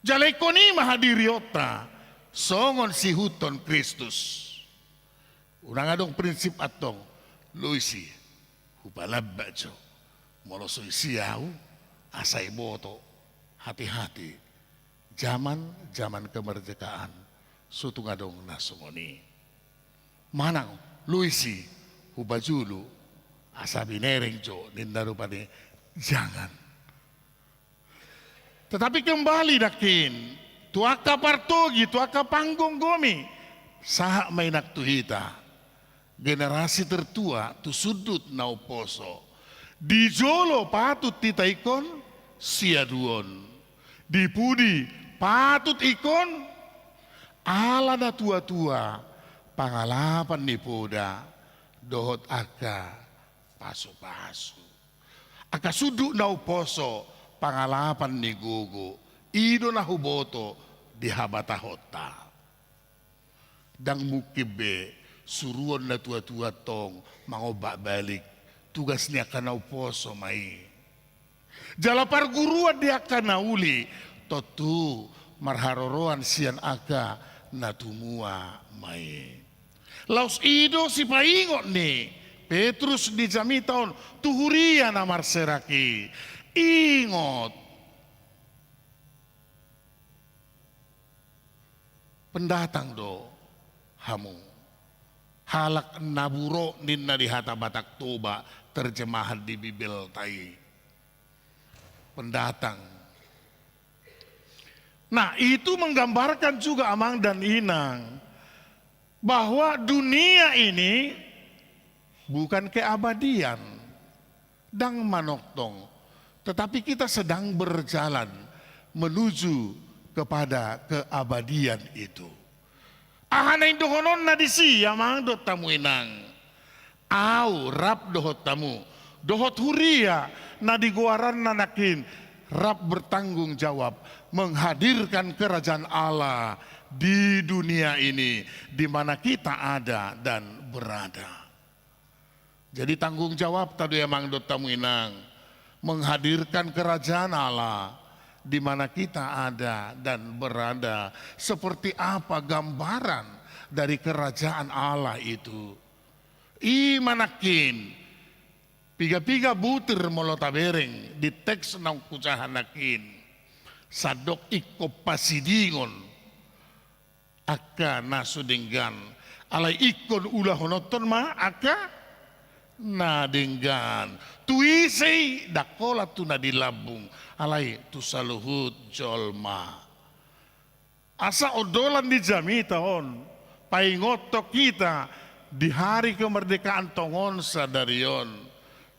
Jala ingkon i ma hadirionta songon siihuthon Kristus. Unang adong prinsip antong, loisi, hupalambak jo. Molo so isi ahu, asa iboto, hati-hati. Zaman, zaman kemerdekaan, so tung adong na songon i. Manang, loisi, hupajulu, asa binereng jo, ninna rupani, jangan. Tetapi kembali nangkin, tu angka partogi, tu angka panggomgomi, sahat ma i nang tu hita. Generasi tertua tu sundut na umposo. Di jolo patut hita ingkon siaduon. Di pudi patut ingkon ala na tuatua pangalapan ni poda dohot angka pasupasu. Angka sundut na umposo pangalapan ni gogo, i do na huboto di habatahonta. Ndang mungkin be suruon na tuatua antong mangombak balik, tugas ni angka na umposo ma i. Jala parguruan di angka na uli, tontu marharoroan sian angka na tumua ma i. Laos i do sipaingot ni Petrus di jamita on tu huria na marserak i. Ingot. Pendatang do hamu. Halak na burok ninna di hata Batak Toba terjemahan di Bibelta i. Pendatang. Nah, itu menggambarkan juga, Amang dan Inang, bahwa dunia ini bukan keabadian. Ndang manongtong. Tetapi kita sedang berjalan menuju kepada keabadian itu. Aha na indohononna disi, Amang dohot hamu Inang? Au rap dohot hamu, dohot huria na digoaranna nangkin, rap bertanggung jawab menghadirkan kerajaan Allah di dunia ini, di mana kita ada dan berada. Jadi tanggung jawabta do i, Amang dohot hamu Inang, menghadirkan kerajaan Allah di mana kita ada dan berada. Seperti apa gambaran dari kerajaan Allah itu? I ma nangkin, piga-piga butir molo tabereng di teks naung hujaha nangkin. Sandok ingkon pasidingon angka na so denggan, alai ingkon ulahononton ma angka na denggan. Tu ise i? Ndang holan tu na di lambung, alai tu saluhut jolma. Asa ondolan ni jamita on, paingothon hita di hari kemerdekaan tongon sadari on.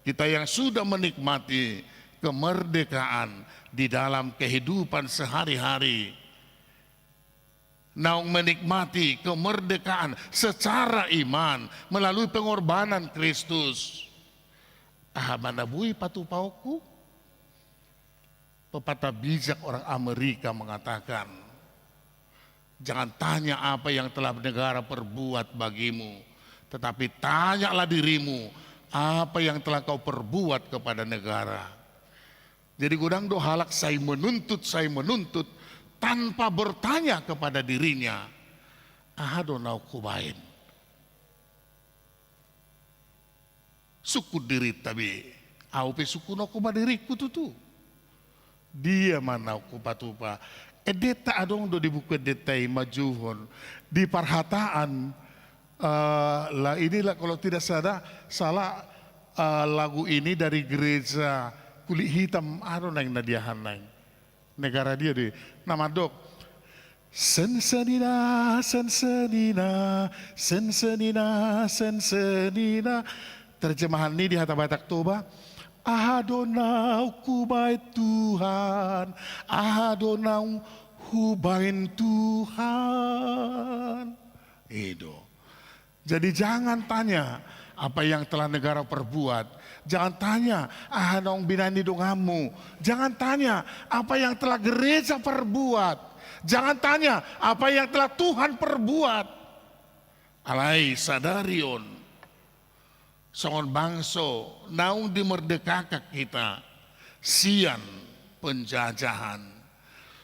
Kita yang sudah menikmati kemerdekaan di dalam kehidupan sehari-hari. Naung menikmati kemerdekaan secara iman melalui pengorbanan Kristus. Aha ma na boi patupaonku? Pepatah bijak orang Amerika mengatakan, jangan tanya apa yang telah negara perbuat bagimu, tetapi tanyalah dirimu apa yang telah kau perbuat kepada negara. Jadi godang do halak sai menuntut, sai menuntut tanpa bertanya kepada dirinya, aha do naung hubaen? Sungkun dirinta be, au pe sungkunonku ma diringku tutu. Dia ma naung hupatupa? Endenta adong do di buku endenta i manjouhon di parhataan, eh, la, inilah kalau tidak salah, salah, eh, lagu ini dari gereja kulit hitam, aha do naeng na diahan naeng. Negara dia do i. Na mandok. Sensenina, sensenina, sensenina, sensenina. Terjemahan ni di hata Batak Toba. Aha do naung hubaen Tuhan? Aha do naung hubaen Tuhan? I do. Jadi jangan tanya, apa yang telah negara perbuat. Jangan tanya aha naung binahen ni donganmu. Jangan tanya apa yang telah gereja perbuat. Jangan tanya apa yang telah Tuhan perbuat. Alai sadari on, songon bangso naung dimerdekakan hita sian penjajahan,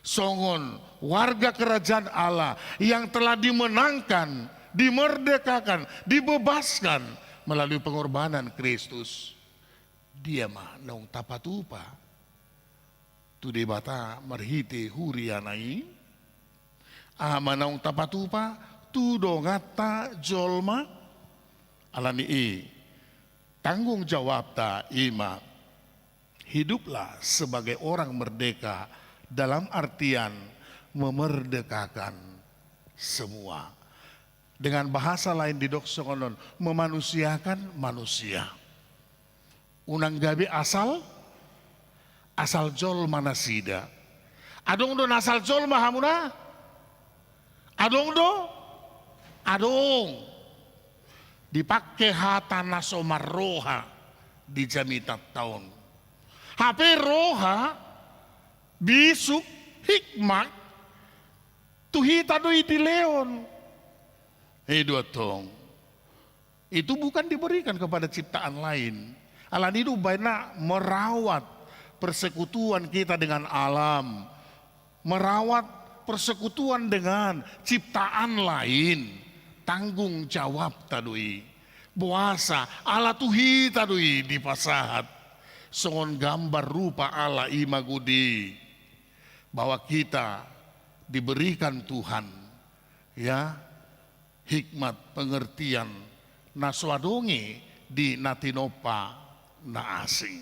songon warga kerajaan Allah yang telah dimenangkan, dimerdekakan, dibebaskan melalui pengorbanan Kristus. Dia ma naung tapatupa tu Debata marhite huriana i? Aha ma naung tapatupa tu donganta jolma? Alani i, tanggung jawabta i ma, hiduplah sebagai orang merdeka, dalam artian memerdekakan semua. Dengan bahasa lain didok songon on, memanusiakan manusia. Unang gabe asal, asal jolma nasida. Adong do na asal jolma hamuna? Adong do? Adong. Dipangke hata na so marroha di jamitanta on. Hape roha, bisuk, hikmat, tu hita do i dilehon. I do antong. Itu bukan diberikan kepada ciptaan lain. Alani i do umbahen na merawat persekutuan kita dengan alam, merawat persekutuan dengan ciptaan lain, tanggung jawabta do i. Boasa? Ala tu hita do i dipasahat songon gambar rupa Allah, i ma gudi, bahwa kita diberikan Tuhan, ya, hikmat, pengertian na so adong i di na tinompa na asing.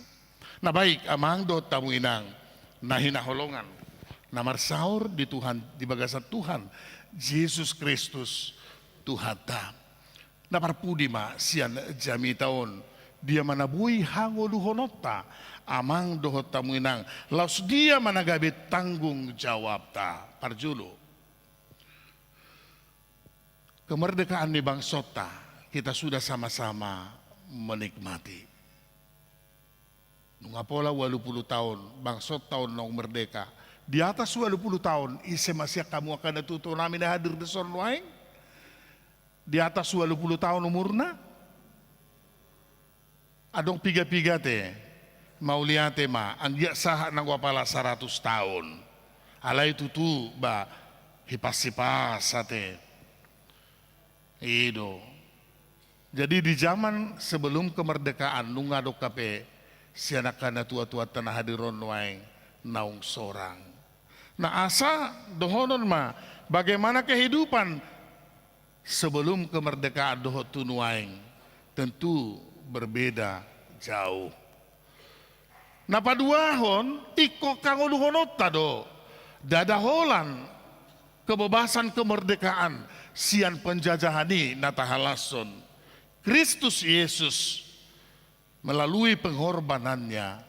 Na baik, amang dohot hamu inang na hinaholongan, na marsaor di Tuhan, di bagasan Tuhan Jesus Kristus Tuhanta. Na parpudi ma sian jamita on, dia ma na boi hangoluhononta, amang dohot hamu inang, laos dia ma na gabe tanggung jawabta. Parjolo, kemerdekaan ni bangsonta, kita sudah sama-sama menikmati. Nunga pola ualu pulu taon bangsonta on naung merdeka. Di atas ualu pulu taon, ise ma sian hamu angka natuatuanami na hadir dison nuaeng? Di atas ualu pulu taon umurna? Adong piga-piga te, mauliate ma, anggiat sahat nanggo apala saratus taon. Alai tutu ba hipas-hipas ate. I do. Jadi di zaman sebelum kemerdekaan nunga adong hape sian angka natuatuanta na hadir on nuaeng naung sorang. Na asa dohonon ma, bagaimana kehidupan sebelum kemerdekaan dohot tu nuaeng, tentu berbeda jauh. Na paduahon, ingkon hangoluhononta do, ndada holan kebebasan, kemerdekaan sian penjajahan i na tahalashon. Kristus Yesus melalui pengorbanannya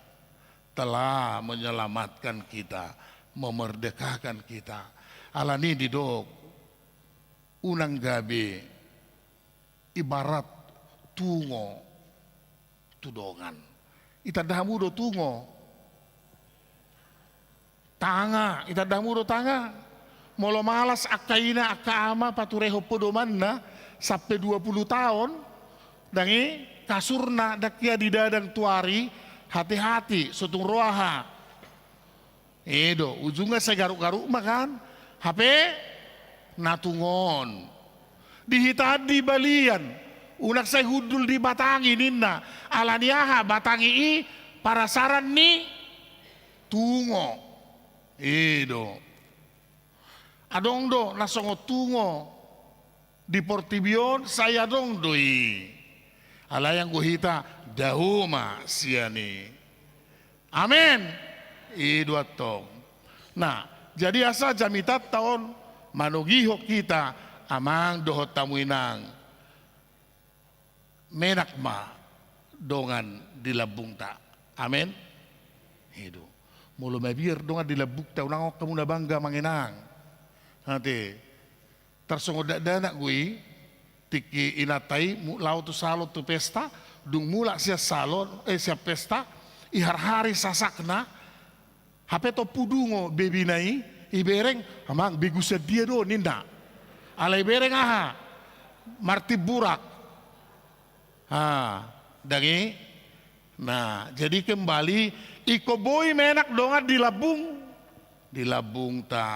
telah menyelamatkan kita, memerdekakan kita. Alani i didok, unang gabe ibarat tungo tu dongan. Itanda hamu do tungo? Tanga, itanda hamu do tanga? Molo malas angka ina, angka ama paturehon podomanna sampe dua pulu taon, ndang i kasurna ndang hea didadang tu ari, hati-hati, so tung ro aha. I do, ujungna sai garuk-garuk ma kan, hape na tungon. Di hita di balian, unang sai hundul di batang i ninna, alani aha? Batang i parasaran ni tungo. I do. Adong do na songon tungo di portibi on, sai adong do i. Alai anggo hita, dao ma sian i. Amen. I do antong. Nah, jadi asa jamitanta on manogihon hita, amang dohot hamu inang, menak ma dongan di lambungta. Amen. I do. Molo mabiar dongan di lambungta, unang hamu na bangga, amang inang. Ate, tarsongon dakdanak do i, Tingki inanta i mu-, laho tu salon tu pesta, dung mulak sian salon, eh, sian pesta, iharhari sasakna, hape tompu dungo bebena i, ibereng, "Amang, begu sian dia do?" ninna. Alai ibereng aha? Martimburak. Ah, dang i. Nah, jadi kembali, ingkon boi menak dongan di lambung, di lambungta.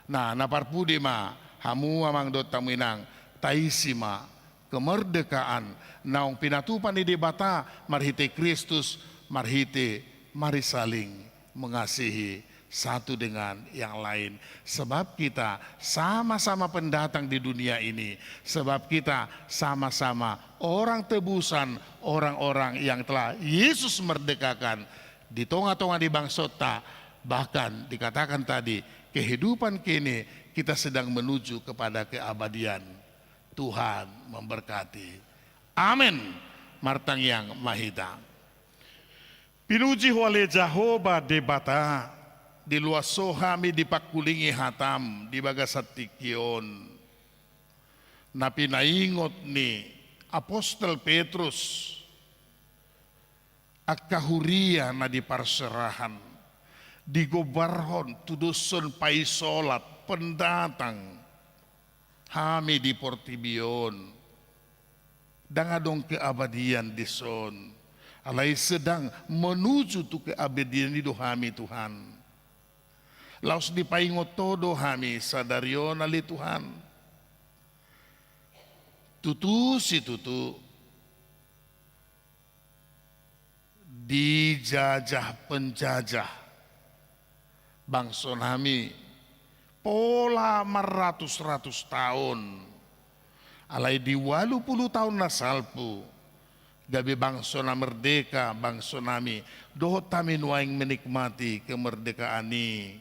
Nah, na parpudi ma, hamu amang dohot hamu inang, taisi ma kemerdekaan naung pinatupa ni Debata marhite Kristus, marhite mari saling mengasihi satu dengan yang lain. Sebab kita sama-sama pendatang di dunia ini. Sebab kita sama-sama orang tebusan, orang-orang yang telah Yesus merdekakan di tonga-tonga ni bangsonta. Bahkan dikatakan tadi, kehidupan kini kita sedang menuju kepada keabadian. Tuhan memberkati. Amen. Martangiang ma hita. Pinuji Ho ale Jahowa Debata, diloas Ho hami dipangkulingi hataM di bagasan tingki on. Na pinaingot ni apostel Petrus, angka huria na di parserahan, digombarhon tudoshon paisolat, pendatang, hami di portibi on. Ndang adong keabadian dison. Alai sedang menuju tu keabadian i do hami, Tuhan. Laos dipaingot Ho do hami sadari on ale Tuhan. Tutu situtu dijajah penjajah bangso nami pola marratus-ratus taon. Alai di ualu pulu taon na salpu, gabe bangso na merdeka bangso nami, dohot hami nuaeng menikmati kemerdekaan i.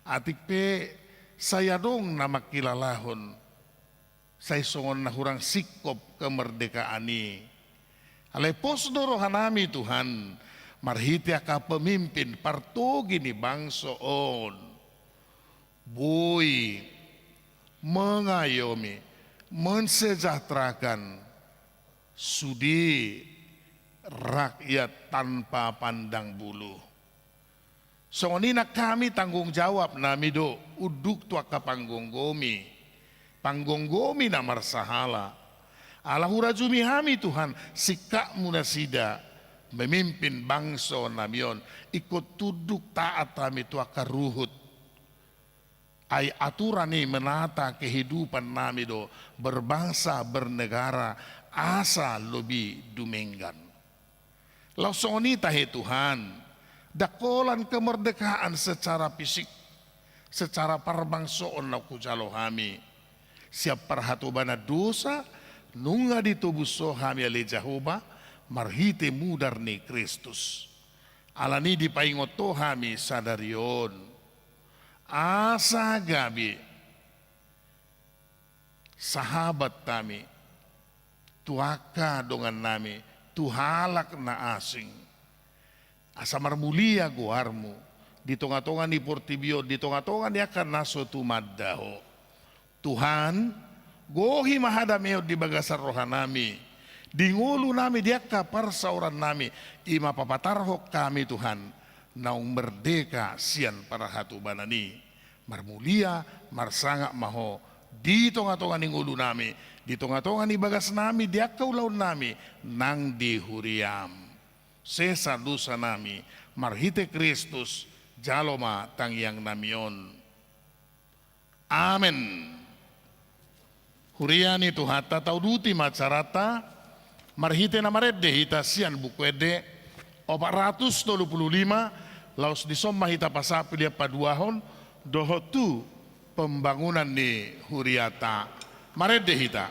Atik pe sai adong na mangkilalahon, sai songon na hurang singkop kemerdekaan i. Alai pos do roha nami, Tuhan, marhite angka pemimpin partogi ni bangso on, boi mengayomi, mensejahterakan sude rakyat tanpa pandang bulu. Songon i nang hami, tanggung jawab nami do unduk tu angka panggomgomi, panggomgomi na marsahala. Ala hurajumi hami, Tuhan, singkapmu nasida memimpin bangso nami on, ingkon tunduk taat hami tu angka ruhut. Ai aturan i menata kehidupan nami do berbangsa, bernegara, asa lobi dumenggan. Laos songon i tahe, Tuhan, ndang holan kemerdekaan secara fisik, secara parbangsoon na hujalo hami. Sian parhatobanan dosa, nunga ditobus Ho hami ale Jahowa, marhite mudar ni Kristus. Alani i dipaingot Ho hami sadari on. Asa gabe sahabat hami tu angka dongan nami, tu halak na asing. Asa marmulia goarmu di tonga-tonga ni portibi on, di tonga-tonga ni angka na so tumanda Ho. Tuhan, gohi ma hadameon di bagasan roha nami, di ngolu nami, di angka parsaoran nami, i ma papatarhon hami, Tuhan, naung merdeka sian parhatobanan i. Marmulia, marsangap ma Ho di tonga-tonga ni ngolu nami, di tonga-tonga ni bagas nami, di angka ulaon nami, nang di huriaM. Sesa dosa nami, marhite Kristus, jalo ma tangiang nami on. Amen. Huria ni Tuhanta, tauduti ma acaranta, marhite na marende hita sian Buku Ende opat ratus tolu pulu lima, laos dison ma hita pasahat pilihan paduahon, dohot tu pembangunan ni hurianta. Marende hita.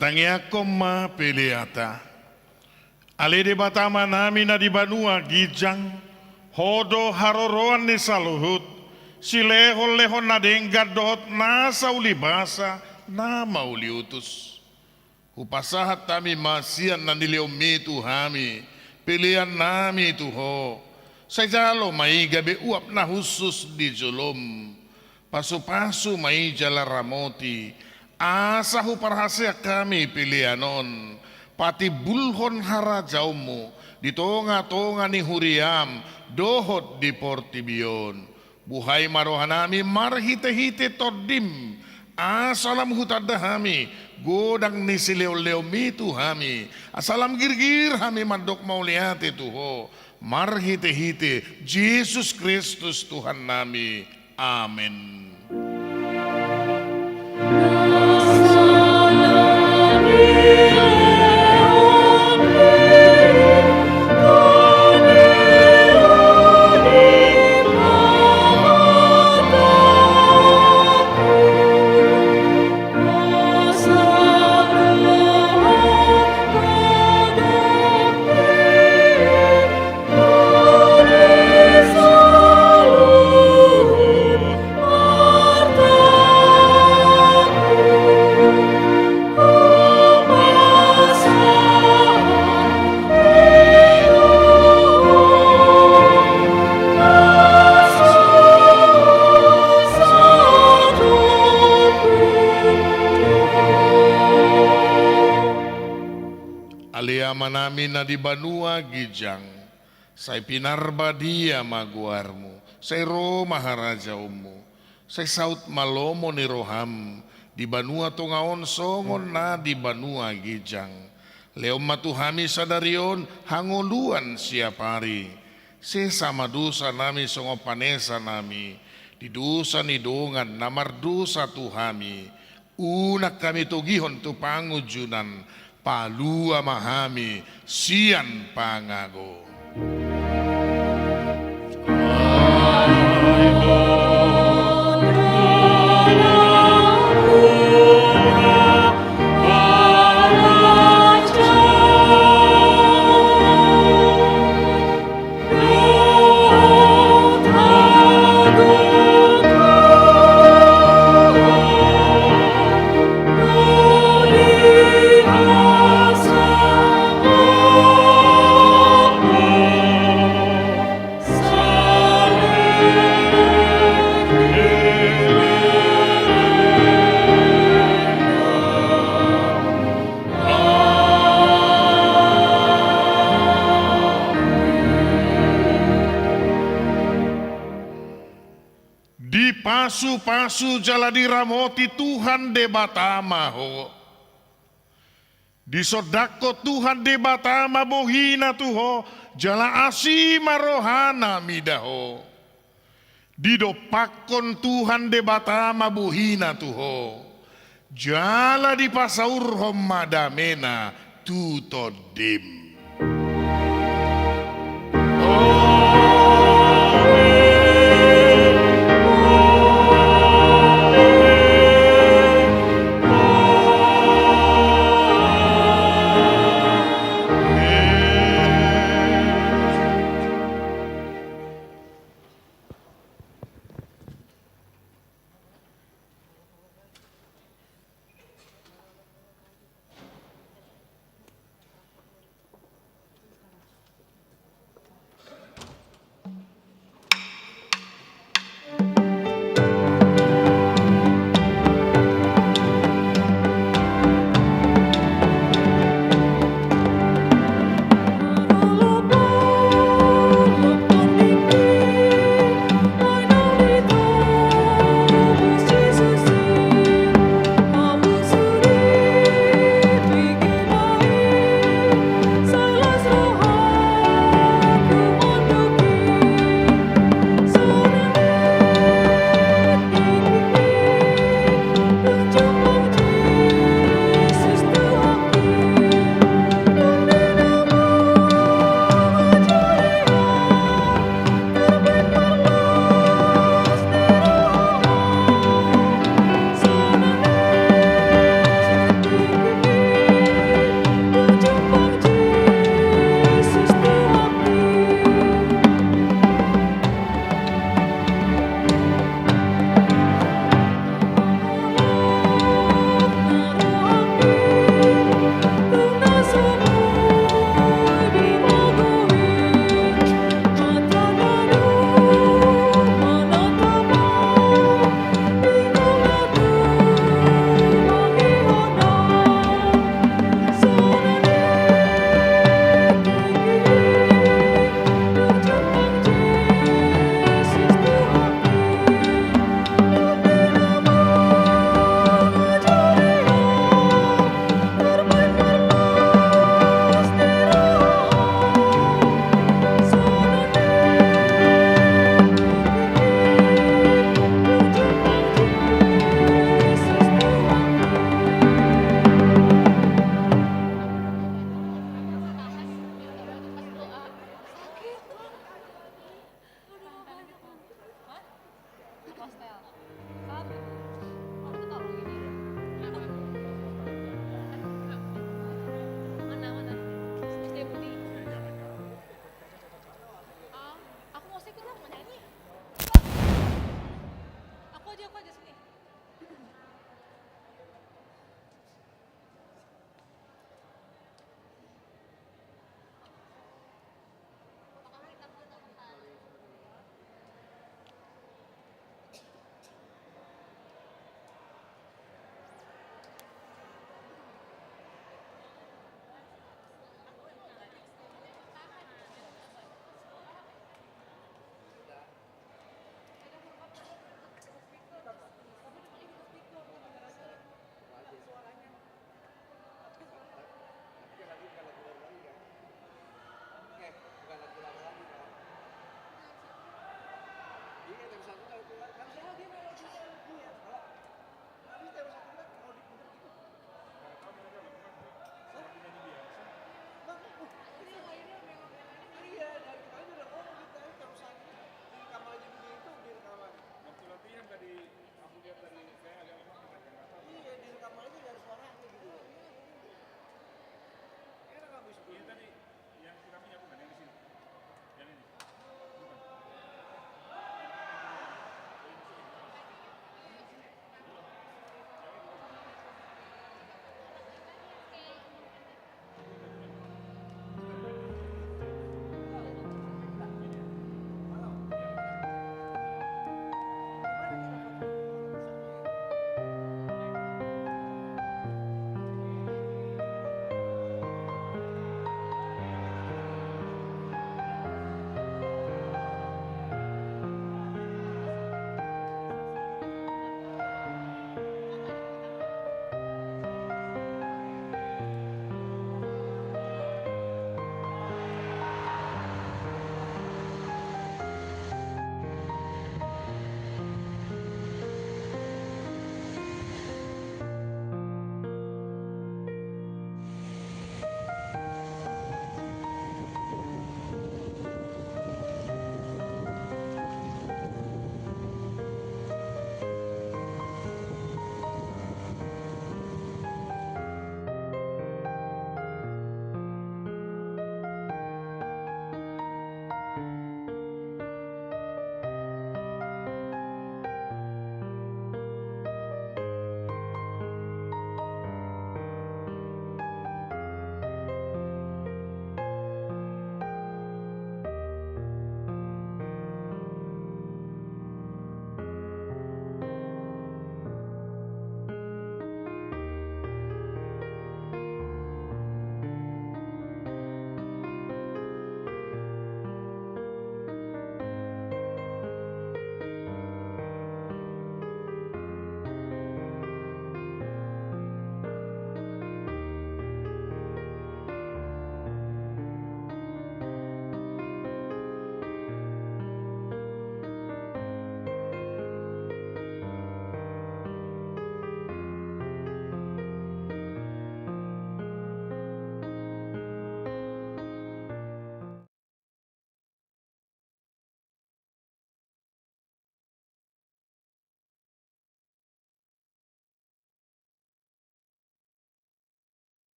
Tangiangkon ma peleanta. Ale Debata Amanami na di banua ginjang, Ho do haroroan ni saluhut, silehonlehon na denggan dohot nasa ulibasa, na mauliutus. Hupasahat hami ma sian na nilehonMi tu hami, peleannami tu Ho. Sai jalo ma i gabe uap na hushus di joloM. Pasupasu ma i jala ramoti, asa huparhaseang hami pelean on patimbulhon harajaonMu di tongatonga ni huriaM dohot di portibi on. Buhai ma rohanami marhitehite TondiM, asa lam hutanda hami godang ni silehonlehonMi tu hami, asa lam girgir hami mandok mauliate tu Ho, marhitehite Jesus Kristus Tuhannami. Amen. Ale Amanami na di banua ginjang, sai pinarbadia ma goarMu, sai ro ma harajaonMu, sai saut ma lomo ni rohaM di banua tonga on songon na di banua ginjang. Lehon ma tu hami sadari on hangoluan siapari. Sesa ma dosanami songon panesanami di dosa ni dongan na mardosa tu hami. Unang hami togihon tu pangunjunan, palua ma hami sian pangago. Dipasupasu jala diramoti Tuhan Debata ma ho. Disondangkon Tuhan Debata ma bohiNa tu ho, jala asi ma rohaNa mida ho. Didompakkon Tuhan Debata ma bohiNa tu ho, jala dipasaurhon ma dameNa tu tondim.